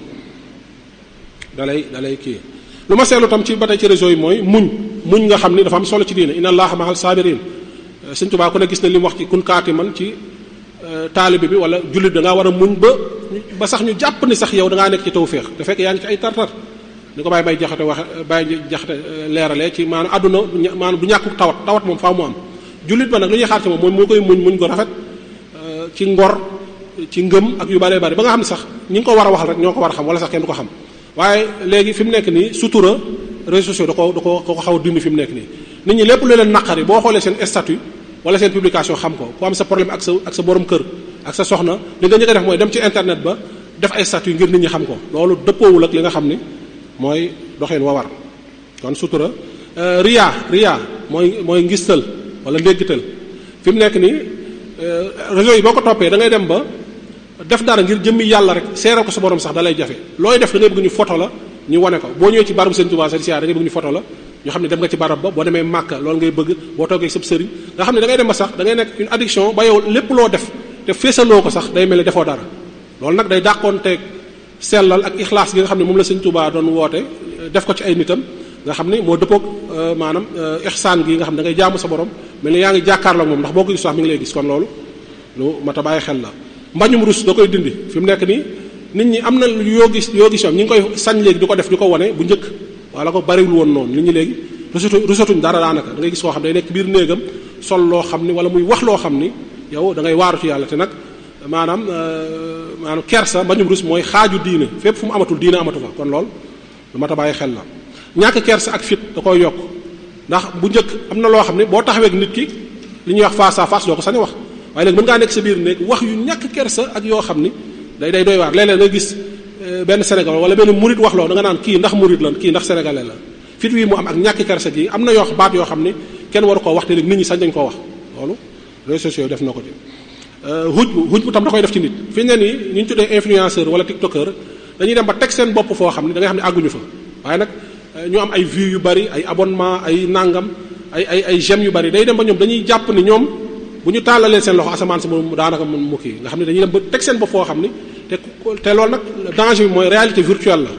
[SPEAKER 2] da lay kii lu ma seetlu tam ci ba tey ci réseau yi mooy muñ nga xam ni dafa am solo ci diine inna allaha mahal sabirin Sëñ Tuubaa ku ne gis na li mu wax ci kun kaati man ci taalibe bi wala jullit da ngaa war a muñ ba sax ñu jàpp ni sax yow da ngaa nekk ci tawféex te fekk yaa ngi ci ay tartar ni ko bàyyi jaxate leeralee ci maanaam àdduna maanaam du ñàkku tawat moom faaw mu am jullit ba nag lu ñuy xaar ci moom mooy moo koy muñ ko rafet ci ngor ci ngëm ak yu bëree bëri ba nga xam ne sax ñi ngi ko war a waxal rek ñoo ko war a xam wala sax kenn du ko xam waaye léegi fi mu nekk nii sutura réseaux sociaux da ko xaw a dindi fi mu nekk nii nit ñi lépp lu leen naqari boo xoolee seen statut wala seen publication xam ko ku am sa problème ak sa borom kër ak sa soxna li nga njëkk a def mooy dem ci internet ba def ay statut ngir nit ñi xam ko loolu dëppoowul ak li nga xam ni mooy doxeen wa war kon sutura riya mooy ngistal wala ndéggital fi mu nekk nii réseau yi boo ko toppee da ngay dem ba def dara ngir jëmmi yàlla rek seeral ko sa borom sax da lay jafe looy def da ngay bëgg ñu photo la ñu wane ko boo ñëwee ci barabu Sëriñ Tuubaa sa siyaar da ngay bëgg ñu photo la ñu xam ne dem nga ci barab ba boo demee Màkka loolu ngay bëgg boo toogee sëb sëriñ nga xam ne da ngay dem ba sax da ngay nekk une addiction ba yow lépp loo def te feesaloo ko sax day mel ne defoo dara loolu nag day dàqoonteeg sellal ak ixlaas gi nga xam ne moom la Sëriñ Tuubaa doon woote def ko ci ay nitam nga xam ne moo dëppoog maanaam ixsaan gi nga xam ne da ngay jaamu sa borom mel ne yaa ngi jàkkaarloo moom ndax boo ko gis sax mi ngi lay gis kon loolu lu mat a bàyyi xel la mbañum rus da koy dindi fi mu nekk nii nit ñi am na yoo gis ñoom ñi ngi koy sañ léegi di ko def di ko wane bu njëkk wala ko bariwul woon noonu nit ñi léegi rusatuñ dara daanaka da ngay gis koo xam ne day nekk biir néegam sol loo xam ni wala muy wax loo xam ni yow da ngay waaru ci yàlla te nag maanaam kersa mbañum rus mooy xaaju diine fépp fu mu amatul diine amatu fa kon lool lu mat a bàyyi xel la ñàkk kersa ak fit da koy yokk ndax bu njëkk am na loo xam ne boo taxawee ak nit ki li ñuy wax face à face doo ko sañ wax waaye léegi mën ngaa nekk sa biir néeg wax yu ñàkk kersa ak yoo xam ni day doy waar léeg-léeg nga gis benn Sénégal wala benn murit wax loo da nga naan kii ndax murit la kii ndax sénégalais la fit wi mu am ak ñàkk kersa gi am na yoo baat yoo xam ni kenn waru koo wax te léegi nit ñi sañ dañ koo wax loolu réseaux sociaux def na ko ci xuj bu tam da koy def ci nit fi ne nii ñu tuddee influenceur wala tiktoker dañuy dem ba teg seen bopp foo xam ne da ngay xam ne àgguñu fa waaye nag ñu am ay vues yu bari ay abonnement ay nangam ay j'aime yu bari day dem ba ñoom dañuy jàpp ni ñoom bu ñu tàllalee seen loxo asamaan si mu daanaka mu kii nga xam ne dañuy dem ba teg seen bopp foo xam ni te loolu nag danger bi mooy réalité virtuelle la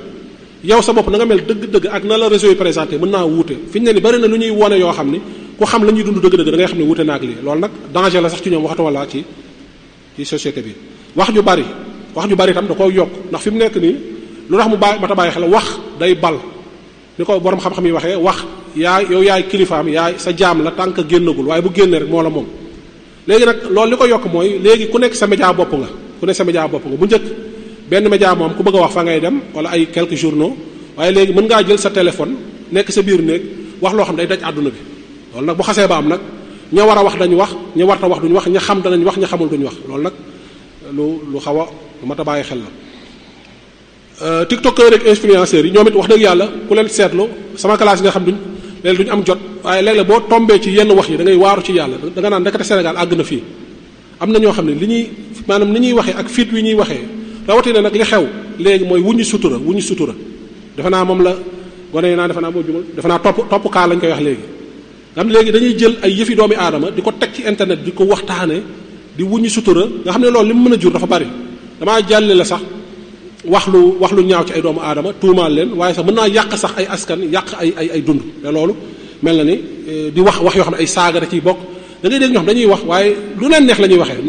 [SPEAKER 2] yow sa bopp na nga mel dëgg-dëgg ak na la réseau yi présenté mën naa wuute fi ñu ne ni bari na lu ñuy wone yoo xam ni ku xam la ñuy dund dëgg-dëgg da ngay xam ne wuute na ak lii loolu nag danger la sax ci ñoom waxtu wala ci société bi wax ju bari itam da koy yokk ndax fi mu nekk nii lu tax mu mata bàyyi xel wax day bal ni ko borom xam-xam yi waxee wax yaay kilifaam yaay sa jaam la tànk génnagul waaye bu génnee rek moo la moom léegi nag loolu li ko yokk mooy léegi ku nekk sa média bopp nga bu njëkk benn média moom ku bëgg a wax fa ngay dem wala ay quelques journaux waaye léegi mën ngaa jël sa téléphone nekk sa biir néeg wax loo xam day daj àdduna bi loolu nag bu xasee ba am nag ña war a wax dañu wax ña warta wax duñu wax ña xam danañ wax ña xamul duñu wax loolu nag lu xaw a lu mat a bàyyi xel la tiktokeur ak influenceurs yi ñoom it wax dëgg yàlla ku leen seetlu sama classe yi nga xam duñ am jot waaye léeg-léeg boo tombee ci yenn wax yi da ngay waaru ci yàlla da nga naan ndekete Sénégal àgg na fii am na ñoo xam ne li ñuy maanaam ni ñuy waxee ak fit wi ñuy waxee rawatina nag li xew léegi mooy wuñu sutura defe naa moom la gone yi naa defe naa moo jumal defe naa topp kaa lañ koy wax léegi nga xam ne léegi dañuy jël ay yëfi doomi aadama di ko teg ci internet di ko waxtaane di wuññi sutura nga xam ne loolu li mu mën a jur dafa bari damaa jàlle la sax wax lu ñaaw ci ay doomu aadama tuumaal leen waaye sax mën naa yàq sax ay askan yàq ay dund te loolu mel na ni di wax yoo xam ne ay saaga da ciy bokk da ngay dégg ñoo xam dañuy wax waaye lu leen neex la ñuy waxee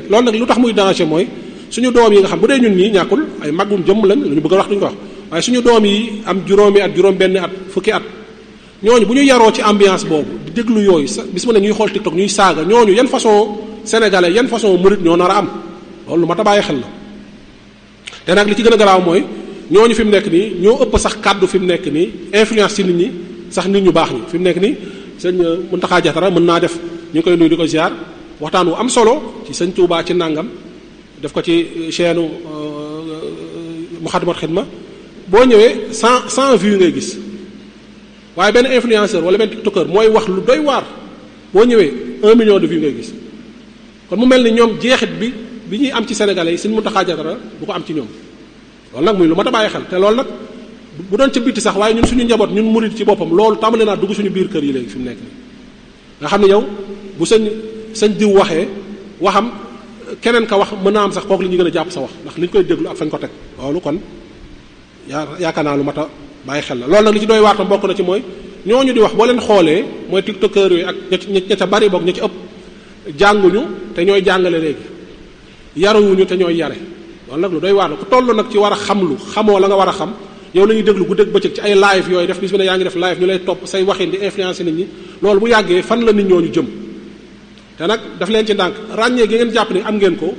[SPEAKER 2] loolu nag lu tax muy danger mooy suñu doom yi nga xam bu dee ñun ñii ñàkkul ay magum jëmm lañ lu ñu bëgg a wax duñu ko wax waaye suñu doom yi am juróomi at juróom benn at fukki at ñooñu bu ñu yaroo ci ambiance boobu di déglu yooyu sa bis mu ne ñuy xool TikTok ñuy saaga ñooñu yan façon sénégalais yan façon murid ñoo nar a am loolu lu mat a bàyyi xel la te nag li ci gën a garaaw mooy ñooñu fi mu nekk nii ñoo ëpp sax kàddu fi mu nekk nii influence ci nit ñi sax nit ñu baax ñi fi mu nekk nii sëñ Mountakha Diatara mën naa def ñu ngi koy nuyu di ko ziar waxtaan wu am solo ci sëñ Touba ci nangam def ko ci chaîne Moukhaddamatoul Khidma boo ñëwee 100 vues ngay gis waaye benn influenceur wala benn tiktoker mooy wax lu doy waar boo ñëwee 1 million de vues ngay gis kon mu mel ni ñoom jeexit bi ñuy am ci sénégalais yi sëñ Mountakha Diatara du ko am ci ñoom loolu nag muy lu mat a bàyyi xel te loolu nag bu doon ca bitti sax waaye ñun suñu njaboot ñun murid ci boppam loolu tàmbali naa dugg suñu biir kër yi léegi fi mu nekk nii nga xam ne yow bu sëñ diw waxee waxam keneen ka wax mën naa am sax kooku li ñu gën a jàpp sa wax ndax li ñu koy déglu ak fañ ko teg loolu kon yaakaar naa lu mat a bàyyi xel la loolu nag li ci doy waatam bokk na ci mooy ñooñu di wax boo leen xoolee mooy tiktokeur yooyu ak ña ca bari bokk ña ci ëpp jànguñu te ñooy jàngale léegi yaruwuñu te ñooy yare loolu nag lu doy waar la ku toll nag ci war a xamlu xamoo la nga war a xam yow la ñuy déglu guddeeg bëccëg ci ay live yooyu def bis bi ne yaa ngi def live ñu lay topp say waxin di influencer nit ñi loolu bu yàggee fan la nit ñooñu jëm te nag daf leen ci ndànk ràññee gi ngeen jàpp ni am ngeen ko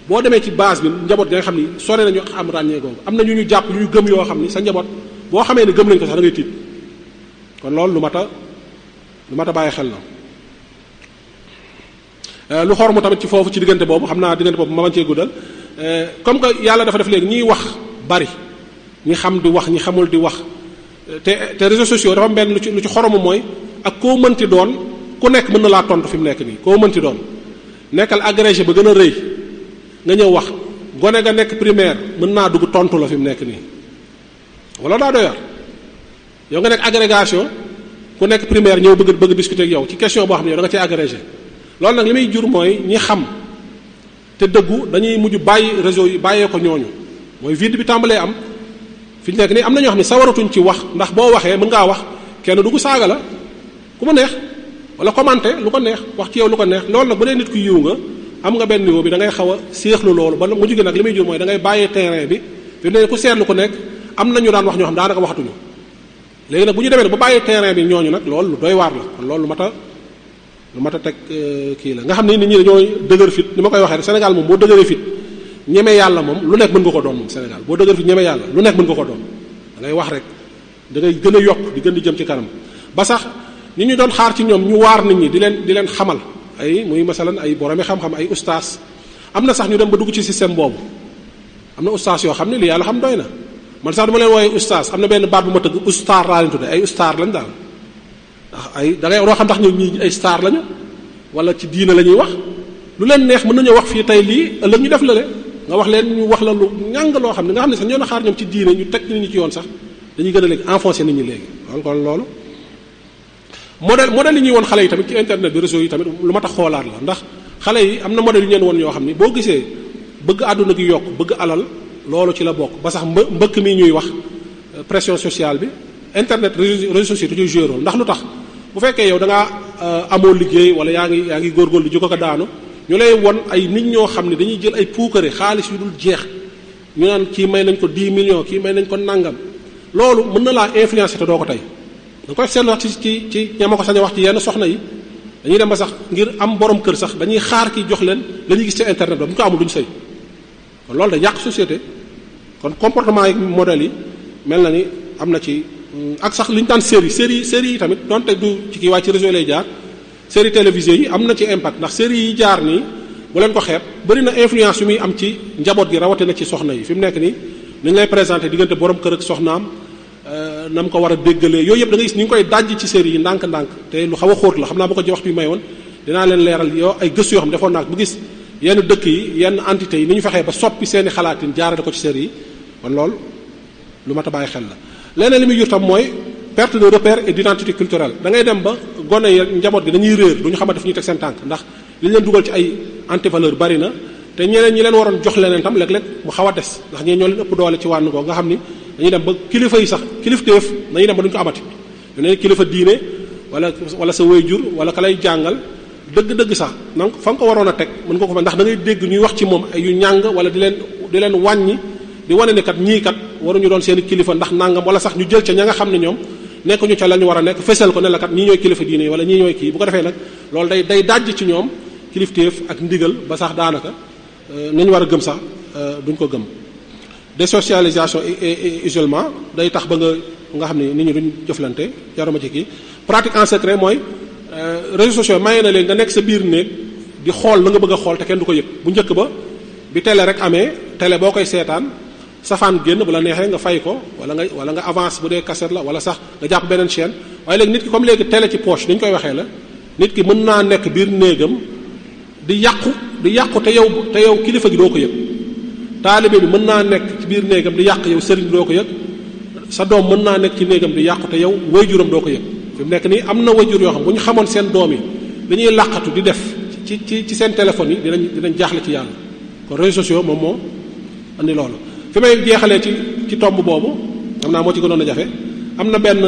[SPEAKER 2] boo demee ci base bi njaboot gi nga xam ni sore nañu am ràññee googu am na ñu ñu jàpp ñu gëm yoo xam ni sa njaboot boo xamee ni gëm nañ ko sax da ngay tiit kon loolu lu mat a bàyyi xel la lu xormu tamit ci foofu ci diggante boobu xam naa diggante boobu ma bañ cee guddal comme que yàlla dafa def léegi ñiy wax bari ñi xam di wax ñi xamul di wax te réseaux sociaux dafa benn lu ci xoromu mooy ak koo mënti doon ku nekk mën na laa tontu fi mu nekk nii koo mënti doon nekkal agrégé ba gën a rëy nga ñëw wax gone ga nekk primaire mën naa dugg tontu la fi mu nekk nii wala daa doyar yow nga nekk agrégation ku nekk primaire ñëw bëgg discuter ak yow ci question boo xam ne yow da nga cee agrégé loolu nag li muy jur mooy ñi xam te dëggu dañuy mujj bàyyi réseau yi bàyyee ko ñooñu mooy vide bi tàmbalee am fi ñu nekk nii am na ñoo xam ne sawaratuñ ci wax ndax boo waxee mën ngaa wax kenn dugg saaga la ku ma neex wala commenter lu ko neex wax ci yow lu ko neex loolu nag bu dee nit ku yiw nga am nga benn niveau bi da ngay xaw a séexlu loolu ba mu jóge nag li muy jur mooy da ngay bàyyee terrain bi fi mu ne ku seetlu ku nekk am na ñu daan wax ñoo xam daanaka waxatuñu léegi nag bu ñu demee ba bàyyee terrain bi ñooñu nag loolu lu doy waar la kon loolu lu mat a teg kii la nga xam ne nit ñi dañoo dëgër fit ni ma koy waxee Sénégal moom boo dëgëree fit ñeme yàlla moom lu nekk mën nga ko doon moom Sénégal boo dëgër fit ñeme yàlla lu nekk mën nga ko doon da ngay wax rek da ngay gën a yokk di gën di jëm ci kanam ba sax ñi ñu doon xaar ci ñoom ñu waar nit ñi di leen xamal ay muy masalan ay boromi xam-xam ay ustaas am na sax ñu dem ba dugg ci système boobu am na ustaas yoo xam ne li yàlla xam doy na man sax dama leen wooye ustaas am na benn baat bu ma tëgg ustaar laa leen tudde ay ustaar lañ daal ndax ay da ngay doo xam ndax ñi ay star lañu wala ci diina la ñuy wax lu leen neex mën nañoo wax fii tey lii ëllëg ñu def la le nga wax leen ñu wax la lu ñàng loo xam ne nga xam ne sax ñoo na xaar ñoom ci diine ñu teg nit ñi ci yoon sax dañuy gën a léegi enfoncé nit ñi léegi kon loolu modèle yi ñuy woon xale yi tamit ci internet bi réseau yi tamit lu ma tax xoolaat la ndax xale yi am na modèle yu ñeen woon yoo xam ni boo gisee bëgg àdduna gi yokk bëgg alal loolu ci la bokk ba sax mbëkk mi ñuy wax pression sociale bi internet réseaux sociaux da ciy joué rôle ndax lu tax bu fekkee yow da ngaa amoo liggéey wala yaa ngi góorgóorlu di jóg ko daanu ñu lay won ay nit ñoo xam ne dañuy jël ay puukare xaalis yu dul jeex ñu naan kii may nañ ko 10 millions kii may nañ ko nangam loolu mën na laa influencer te doo ko tey da nga koy seetlu wax ci ñama ko sañ a wax ci yenn soxna yi dañuy dem ba sax ngir am borom kër sax dañuy xaar ki jox leen la ñuy gis ci internet ba bu ñu ko amul duñu sëy kon loolu da yàq société kon comportement yi modèles yi mel na ni am na ci ak sax li ñu daan série yi tamit donte du ci kii waaye ci réseau lay jaar série télévisée yi am na ci impact ndax série yi jaar nii bu leen ko xeeb bëri na influence yu muy am ci njaboot gi rawatina ci soxna yi fi mu nekk nii ni ñu lay présenté diggante borom kër ak soxnaam na mu ko war a déggalee yooyu yëpp da ngay gis ni ñu koy dajj ci série yi ndànk-ndànk te lu xaw a xóot la xam naa bu ko ci waxtu bi may woon dinaa leen leeral yoo ay gëstu yoo xam defoon naa bu gis yenn dëkk yi yenn entité yi ni ñu fexee ba soppi seeni xalaatin jaarale ko ci série yi kon loolu lu mat a bàyyi xel la leneen li muy jur tam mooy perte de repère et d'identité culturelle da ngay dem ba gone yi njaboot gi dañuy réer duñu xamante fu ñuy teg seen tànk ndax li leen dugal ci ay antivaleur bari na te ñeneen ñi leen waroon jox leneen tam léeg-léeg mu xaw a des ndax ñee ñoo leen ëpp doole ci wànn googu nga xam ni dañuy dem ba kilifa yi sax kilifteef dañuy dem ba duñu ko amati yu ne kilifa diine wala sa waajur wala ka lay jàngal dëgg-dëgg sax donc fa nga ko waroon a teg mën nga ko fa ndax da ngay dégg ñuy wax ci moom ay yu ñàng wala di leen wàññi di wane ne kat ñii kat waruñu doon seen kilifa ndax nangam wala sax ñu jël ca ña nga xam ne ñoom nekkuñu ca la ñu war a nekk fesal ko ne la kat ñii ñooy kilifa diine wala ñii ñooy kii bu ko defee nag loolu day dajj ci ñoom kilifteef ak ndigal ba sax daanaka nañu war a gëm sax duñ ko gëm. désocialisation et isolement day tax ba nga xam ne nit ñi duñ jëflante jaruma ci kii pratique en secret mooy réseaux sociaux maye na leen nga nekk sa biir néeg di xool la nga bëgg a xool te kenn du ko yëg bu njëkk ba bi télé rek amee télé boo koy seetaan safaan génn bu la neexee nga fay ko wala nga avance bu dee cassette la wala sax nga jàpp beneen chaîne waaye léegi nit ki comme léegi télé ci poche dañ koy waxee la nit ki mën naa nekk biir néegam di yàqu te yow kilifa gi doo ko yëg taalibe bi mën naa nekk ci biir néegam di yàq yow sëriñ bi doo ko yëg sa doom mën naa nekk ci néegam di yàqu te yow wayjuram doo ko yëg fi mu nekk nii am na wayjur yoo xam bu ñu xamoon seen doom yi dañuy làqatu di def ci seen téléphone yi dinañ jaaxle ci yàlla kon réseaux sociaux moom moo andi loolu fi may jeexalee ci tomb boobu xam naa moo ci gënoon a jafe am na benn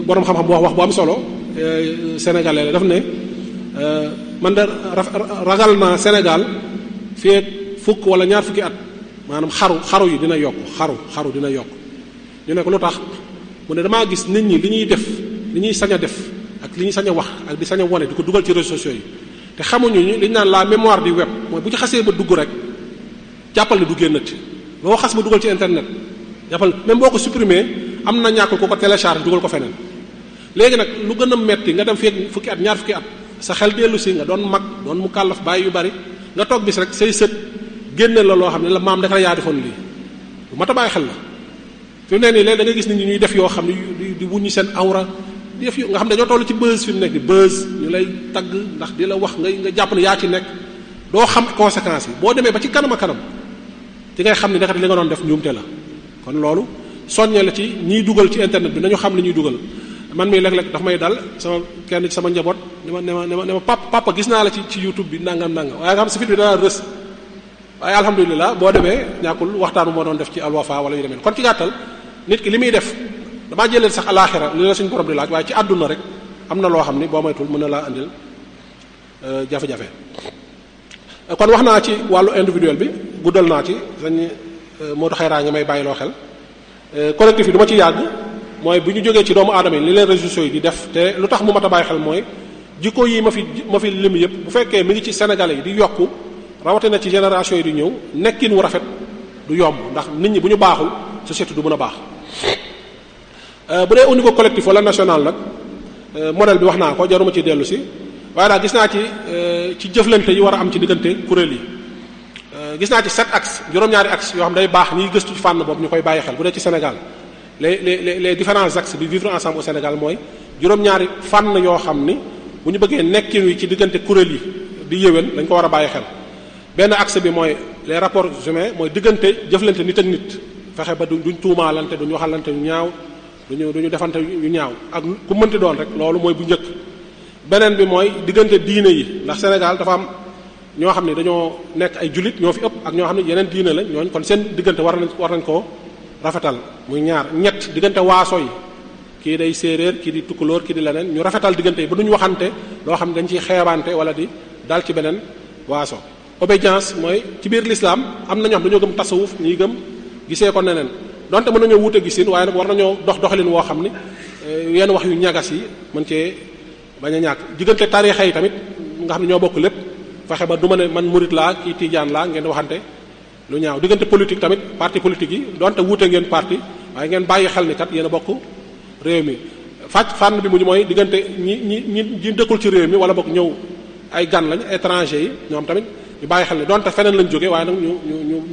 [SPEAKER 2] boroom xam-xam bu wax bu am solo sénégalais la daf ne man de ragal naa Sénégal fii ak fukk wala ñaar fukki at maanaam xaru yi dina yokk xaru dina yokk ñu ne ko lu tax mu ne damaa gis nit ñi li ñuy def li ñuy sañ a def ak li ñuy sañ a wax ak di sañ a wone di ko dugal ci réseaux sociaux yi te xamuñu li ñu naan la mémoire du web mooy bu ci xasee ba dugg rek jàppal ne du génnati loo xas ba dugal ci internet jàppal même boo ko supprimer am na ñàkk ko télécharge dugal ko feneen léegi nag lu gën a metti nga dem fii fukki at ñaar fukki at sa xel dellu si nga doon mag doon mu kàllaf bàyyi yu bari nga toog bis rek say sët génne la loo xam ne la maam daka yaa defoon lii lu mat a bàyyi xel la fi mu ne nii léegi da nga gis nit ñi ñuy def yoo xam ne di wuññi seen awra di def nga xam ne dañoo toll ci buzz fi mu nekk di buzz ñu lay tagg ndax di la wax nga jàpp ne yaa ci nekk doo xam conséquences yi boo demee ba ci kanam a kanam ci ngay xam ne nekkati li nga doon def njuumte la kon loolu soññee la ci ñiy dugal ci internet bi nañu xam li ñuy dugal man mii léeg-léeg daf may dal kenn ci sama njaboot ne ma papa gis naa la ci YouTube bi nangam waaye nga xam si fit bi dana rës waaye alhamdulilah boo demee ñàkkul waxtaan bu moo doon def ci alwafa wala yu demee kon ci gàttal nit ki li muy def damaa jëlee sax alaxira li la suñu borom di laaj waaye ci àdduna rek am na loo xam ni boo moytul mën na laa andil jafe-jafe kon wax naa ci wàllu individuel bi guddal naa ci sañ moo tax xayraa nga may bàyyi loo xel collectif yi du ma ci yàgg mooy bu ñu jógee ci doomu aadama yi li leen réseaux sociaux yi di def te lu tax mu mat a bàyyi xel mooy jikko yi ma fi lim yëpp bu fekkee mi ngi ci sénégalais yi di yokku rawatina ci génération yi di ñëw nekkin wu rafet du yomb ndax nit ñi bu ñu baaxul société du mën a baax bu dee au niveau collectif wala national nag modèle bi wax naa ko jaruma ci dellu si waaye daal gis naa ci jëflante yi war a am ci diggante kuréel yi gis naa ci 7 axes juróom-ñaari axes yoo xam day baax ñiy gëstu ci fànn boobu ñu koy bàyyi xel bu dee ci Sénégal les différents axes du vivre ensemble au Sénégal mooy juróom-ñaari fànn yoo xam ni bu ñu bëggee nekkin wi ci diggante kuréel yi di yéwén dañ ko war a bàyyi xel benn axe bi mooy les rapports humains mooy diggante jëflante nit ak nit fexe ba duñ tuumaalante duñ waxalante yu ñaaw duñu defante yu ñaaw ak ku mënti doon rek loolu mooy bu njëkk beneen bi mooy diggante diine yi ndax Sénégal dafa am ñoo xam ne dañoo nekk ay jullit ñoo fi ëpp ak ñoo xam ne yeneen diine lañ ñooñ kon seen diggante war nañ koo rafetal muy ñaar ñett diggante waaso yi kii day séeréer kii di tukkulóor kii di leneen ñu rafetal diggante yi ba duñu waxante loo xam ne dañ ciy xeebante wala di dal ci beneen waaso obédience mooy ci biir l'islam am na ñoo xam dañoo gëm tasawuf ñuy gëm gisee ko neneen donte mën nañoo wuute gisin waaye nag war nañoo doxalin woo xam ni yenn wax yu ñagas yi mën cee bañ a ñàkk diggante tarixa yi tamit nga xam ne ñoo bokk lépp fexe ba du ma ne man murit laa kii tijaan laa ngeen waxante lu ñaaw diggante politique tamit parti politique yi donte wuute ngeen parti waaye ngeen bàyyi xel ni kat yéen a bokk réew mi fànn bi mujj mooy diggante ñi dëkkul ci réew mi wala bokk ñëw ay gan lañ étranger yi ñoom tamit ñu bàyyi xel ni donte feneen lañ jógee waaye nag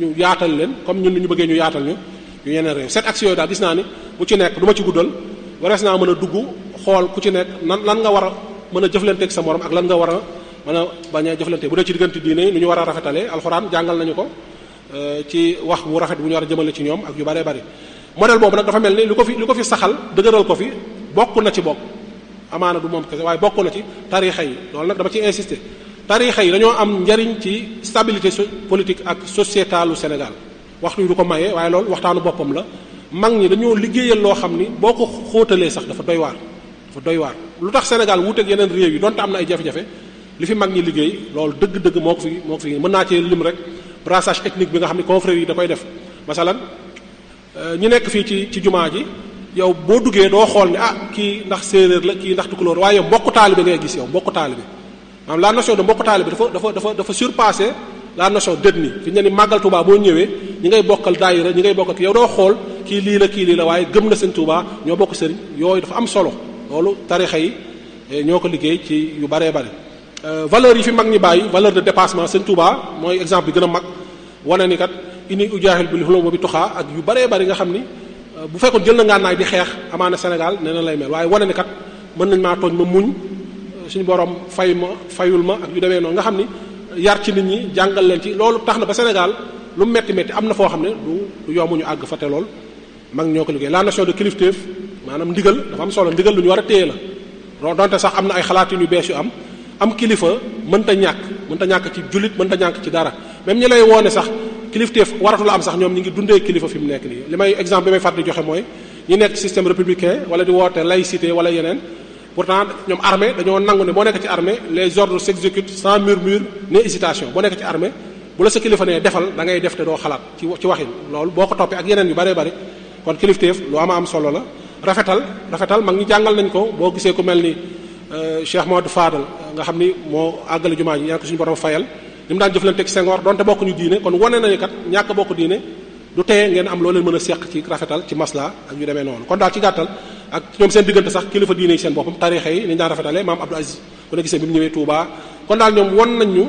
[SPEAKER 2] ñu yaatal leen comme ñun ñu bëggee ñu yaatal ñu yeneen réew cette action yooyu daal gis naa ni bu ci nekk du ma ci guddal warees naa mën a dugg xool ku ci nekk lan nga war a mën a jëflanteeg sa morom ak lan nga war a mën a bañ a jëflante bu dee ci diggante diine lu ñu war a rafetalee alxuraan jàngal nañu ko ci wax bu rafet bu ñu war a jëmale ci ñoom ak yu bëree bëri modèle boobu nag dafa mel ni lu ko fi saxal dëgëral ko fi bokk na ci bokk amaana du moom kese waaye bokk na ci tarixa yi loolu nag dama ci insister tarixa yi dañoo am njariñ ci stabilité politique ak sociétalu Sénégal waxtu yi du ko maye waaye loolu waxtaanu boppam la mag ñi dañoo liggéeyal loo xam ni boo ko xóotalee sax dafa doy waar lu tax Sénégal wuuteeg yeneen réew yi donte am na ay jafe-jafe li fi mag ñi liggéey loolu dëgg-dëgg moo ko fi mën naa cee lim rek brassage ethnique bi nga xam ne confrérie yi da koy def masalan ñi nekk fii ci jumaa ji yow boo duggee doo xool ne kii ndax séeréer la kii ndax tukulóor waaye yow mbokku taalibe ngay gis yow mbokku taalibe maanaam la notion de mbokku taalibe dafa surpasser la notion d'ethnie fi ñu ne ni màggal Touba boo ñëwee ñi ngay bokkal daayira ñi ngay bokkal yow doo xool kii lii la waaye gëm na sëñ Touba ñoo bokk sëriñ yooyu dafa am solo loolu tarixa yi ñoo ko liggéey ci yu baree bare valeur yi fi mag ñi bàyyi valeur de dépassement sëñ Touba mooy exemple bi gën a mag wane ni kat ini ujaahil bil hulum bi tuxaa ak yu baree bari nga xam ni bu fekkoon jël na ngànnaay di xeex amaana Sénégal nee na lay mel waaye wane ni kat mën nañ maa tooñ ma muñ suñu borom fayul ma ak yu demee noonu nga xam ni yar ci nit ñi jàngal leen ci loolu tax na ba Sénégal lu metti am na foo xam ne du yomb ñu àgg fa te lool mag ñoo ko liggéey la notion de kilifteef maanaam ndigal dafa am solo ndigal lu ñu war a téye la donte sax am na ay xalaatin yu bees yu am kilifa mënta ñàkk ci jullit mënta ñàkk ci dara même ñi lay woone sax kilifteef waratu la am sax ñoom ñi ngi dundee kilifa fi mu nekk nii li may exemple bi may fàttali joxe mooy ñi nekk système républicain wala di woote laïcité wala yeneen pourtant ñoom armée dañoo nangu ne boo nekk ci armée les ordres s'exécutent sans murmure ni hésitation boo nekk ci armée bu la sa kilifa nee defal da ngay def te doo xalaat ci waxin loolu boo ko toppee ak yeneen yu bëree bëri kon kilifteef lu am solo la rafetal mag ñi jàngal nañ ko boo gisee ku mel ni Cheikh Modou Fadal nga xam ni moo àggale jumaa ji yaa ko suñu borom fayal li mu daan jëflante ak Senghor donte bokkuñu diine kon wane nañu kat ñàkk bokk diine du teye ngeen am loo leen mën a seq ci rafetal ci masla ak yu demee noonu kon daal ci gàttal ak ñoom seen diggante sax kilifa diine yi seen boppam tarixa yi ni ñu daan rafetalee maam Abdou Aziz ku ne gisee bi mu ñëwee Touba kon daal ñoom won nañ ñu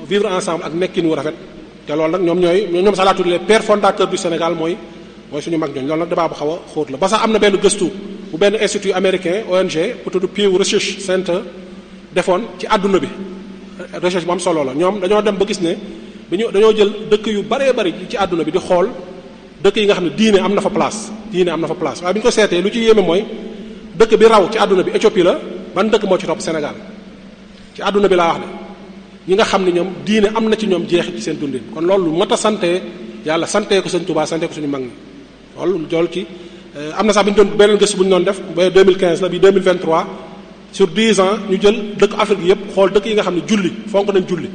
[SPEAKER 2] vivre ensemble ak nekkin wu rafet te loolu nag ñoom sax laa tudd les pères fondateurs du Sénégal mooy suñu mag ñooñu loolu nag débat bu xaw a xóot la ba sax am na benn gëstu bu benn institut américain ONG bu tudd Pew Research Center defoon ci àdduna bi recherche bu am solo la ñoom dañoo dem ba gis ne dañoo jël dëkk yu baree bari ci àdduna bi di xool dëkk yi nga xam ne diine am na fa place waaye bi ñu ko seetee lu ci yéeme mooy dëkk bi raw ci àdduna bi Éthiopie la ban dëkk moo ci topp Sénégal ci àdduna bi laa wax de ñi nga xam ne ñoom diine am na ci ñoom jeexit ci seen dundin kon loolu lu mat a sante yàlla sante ko sëñ Touba sante ko suñu mag ñi loolu ci am na sax bi ñu doon beneen gëstu bu ñu doon def ba 2015 la bi 2023 sur 10 ans ñu jël dëkk Afrique yëpp xool dëkk yi nga xam ne julli fonk nañ julli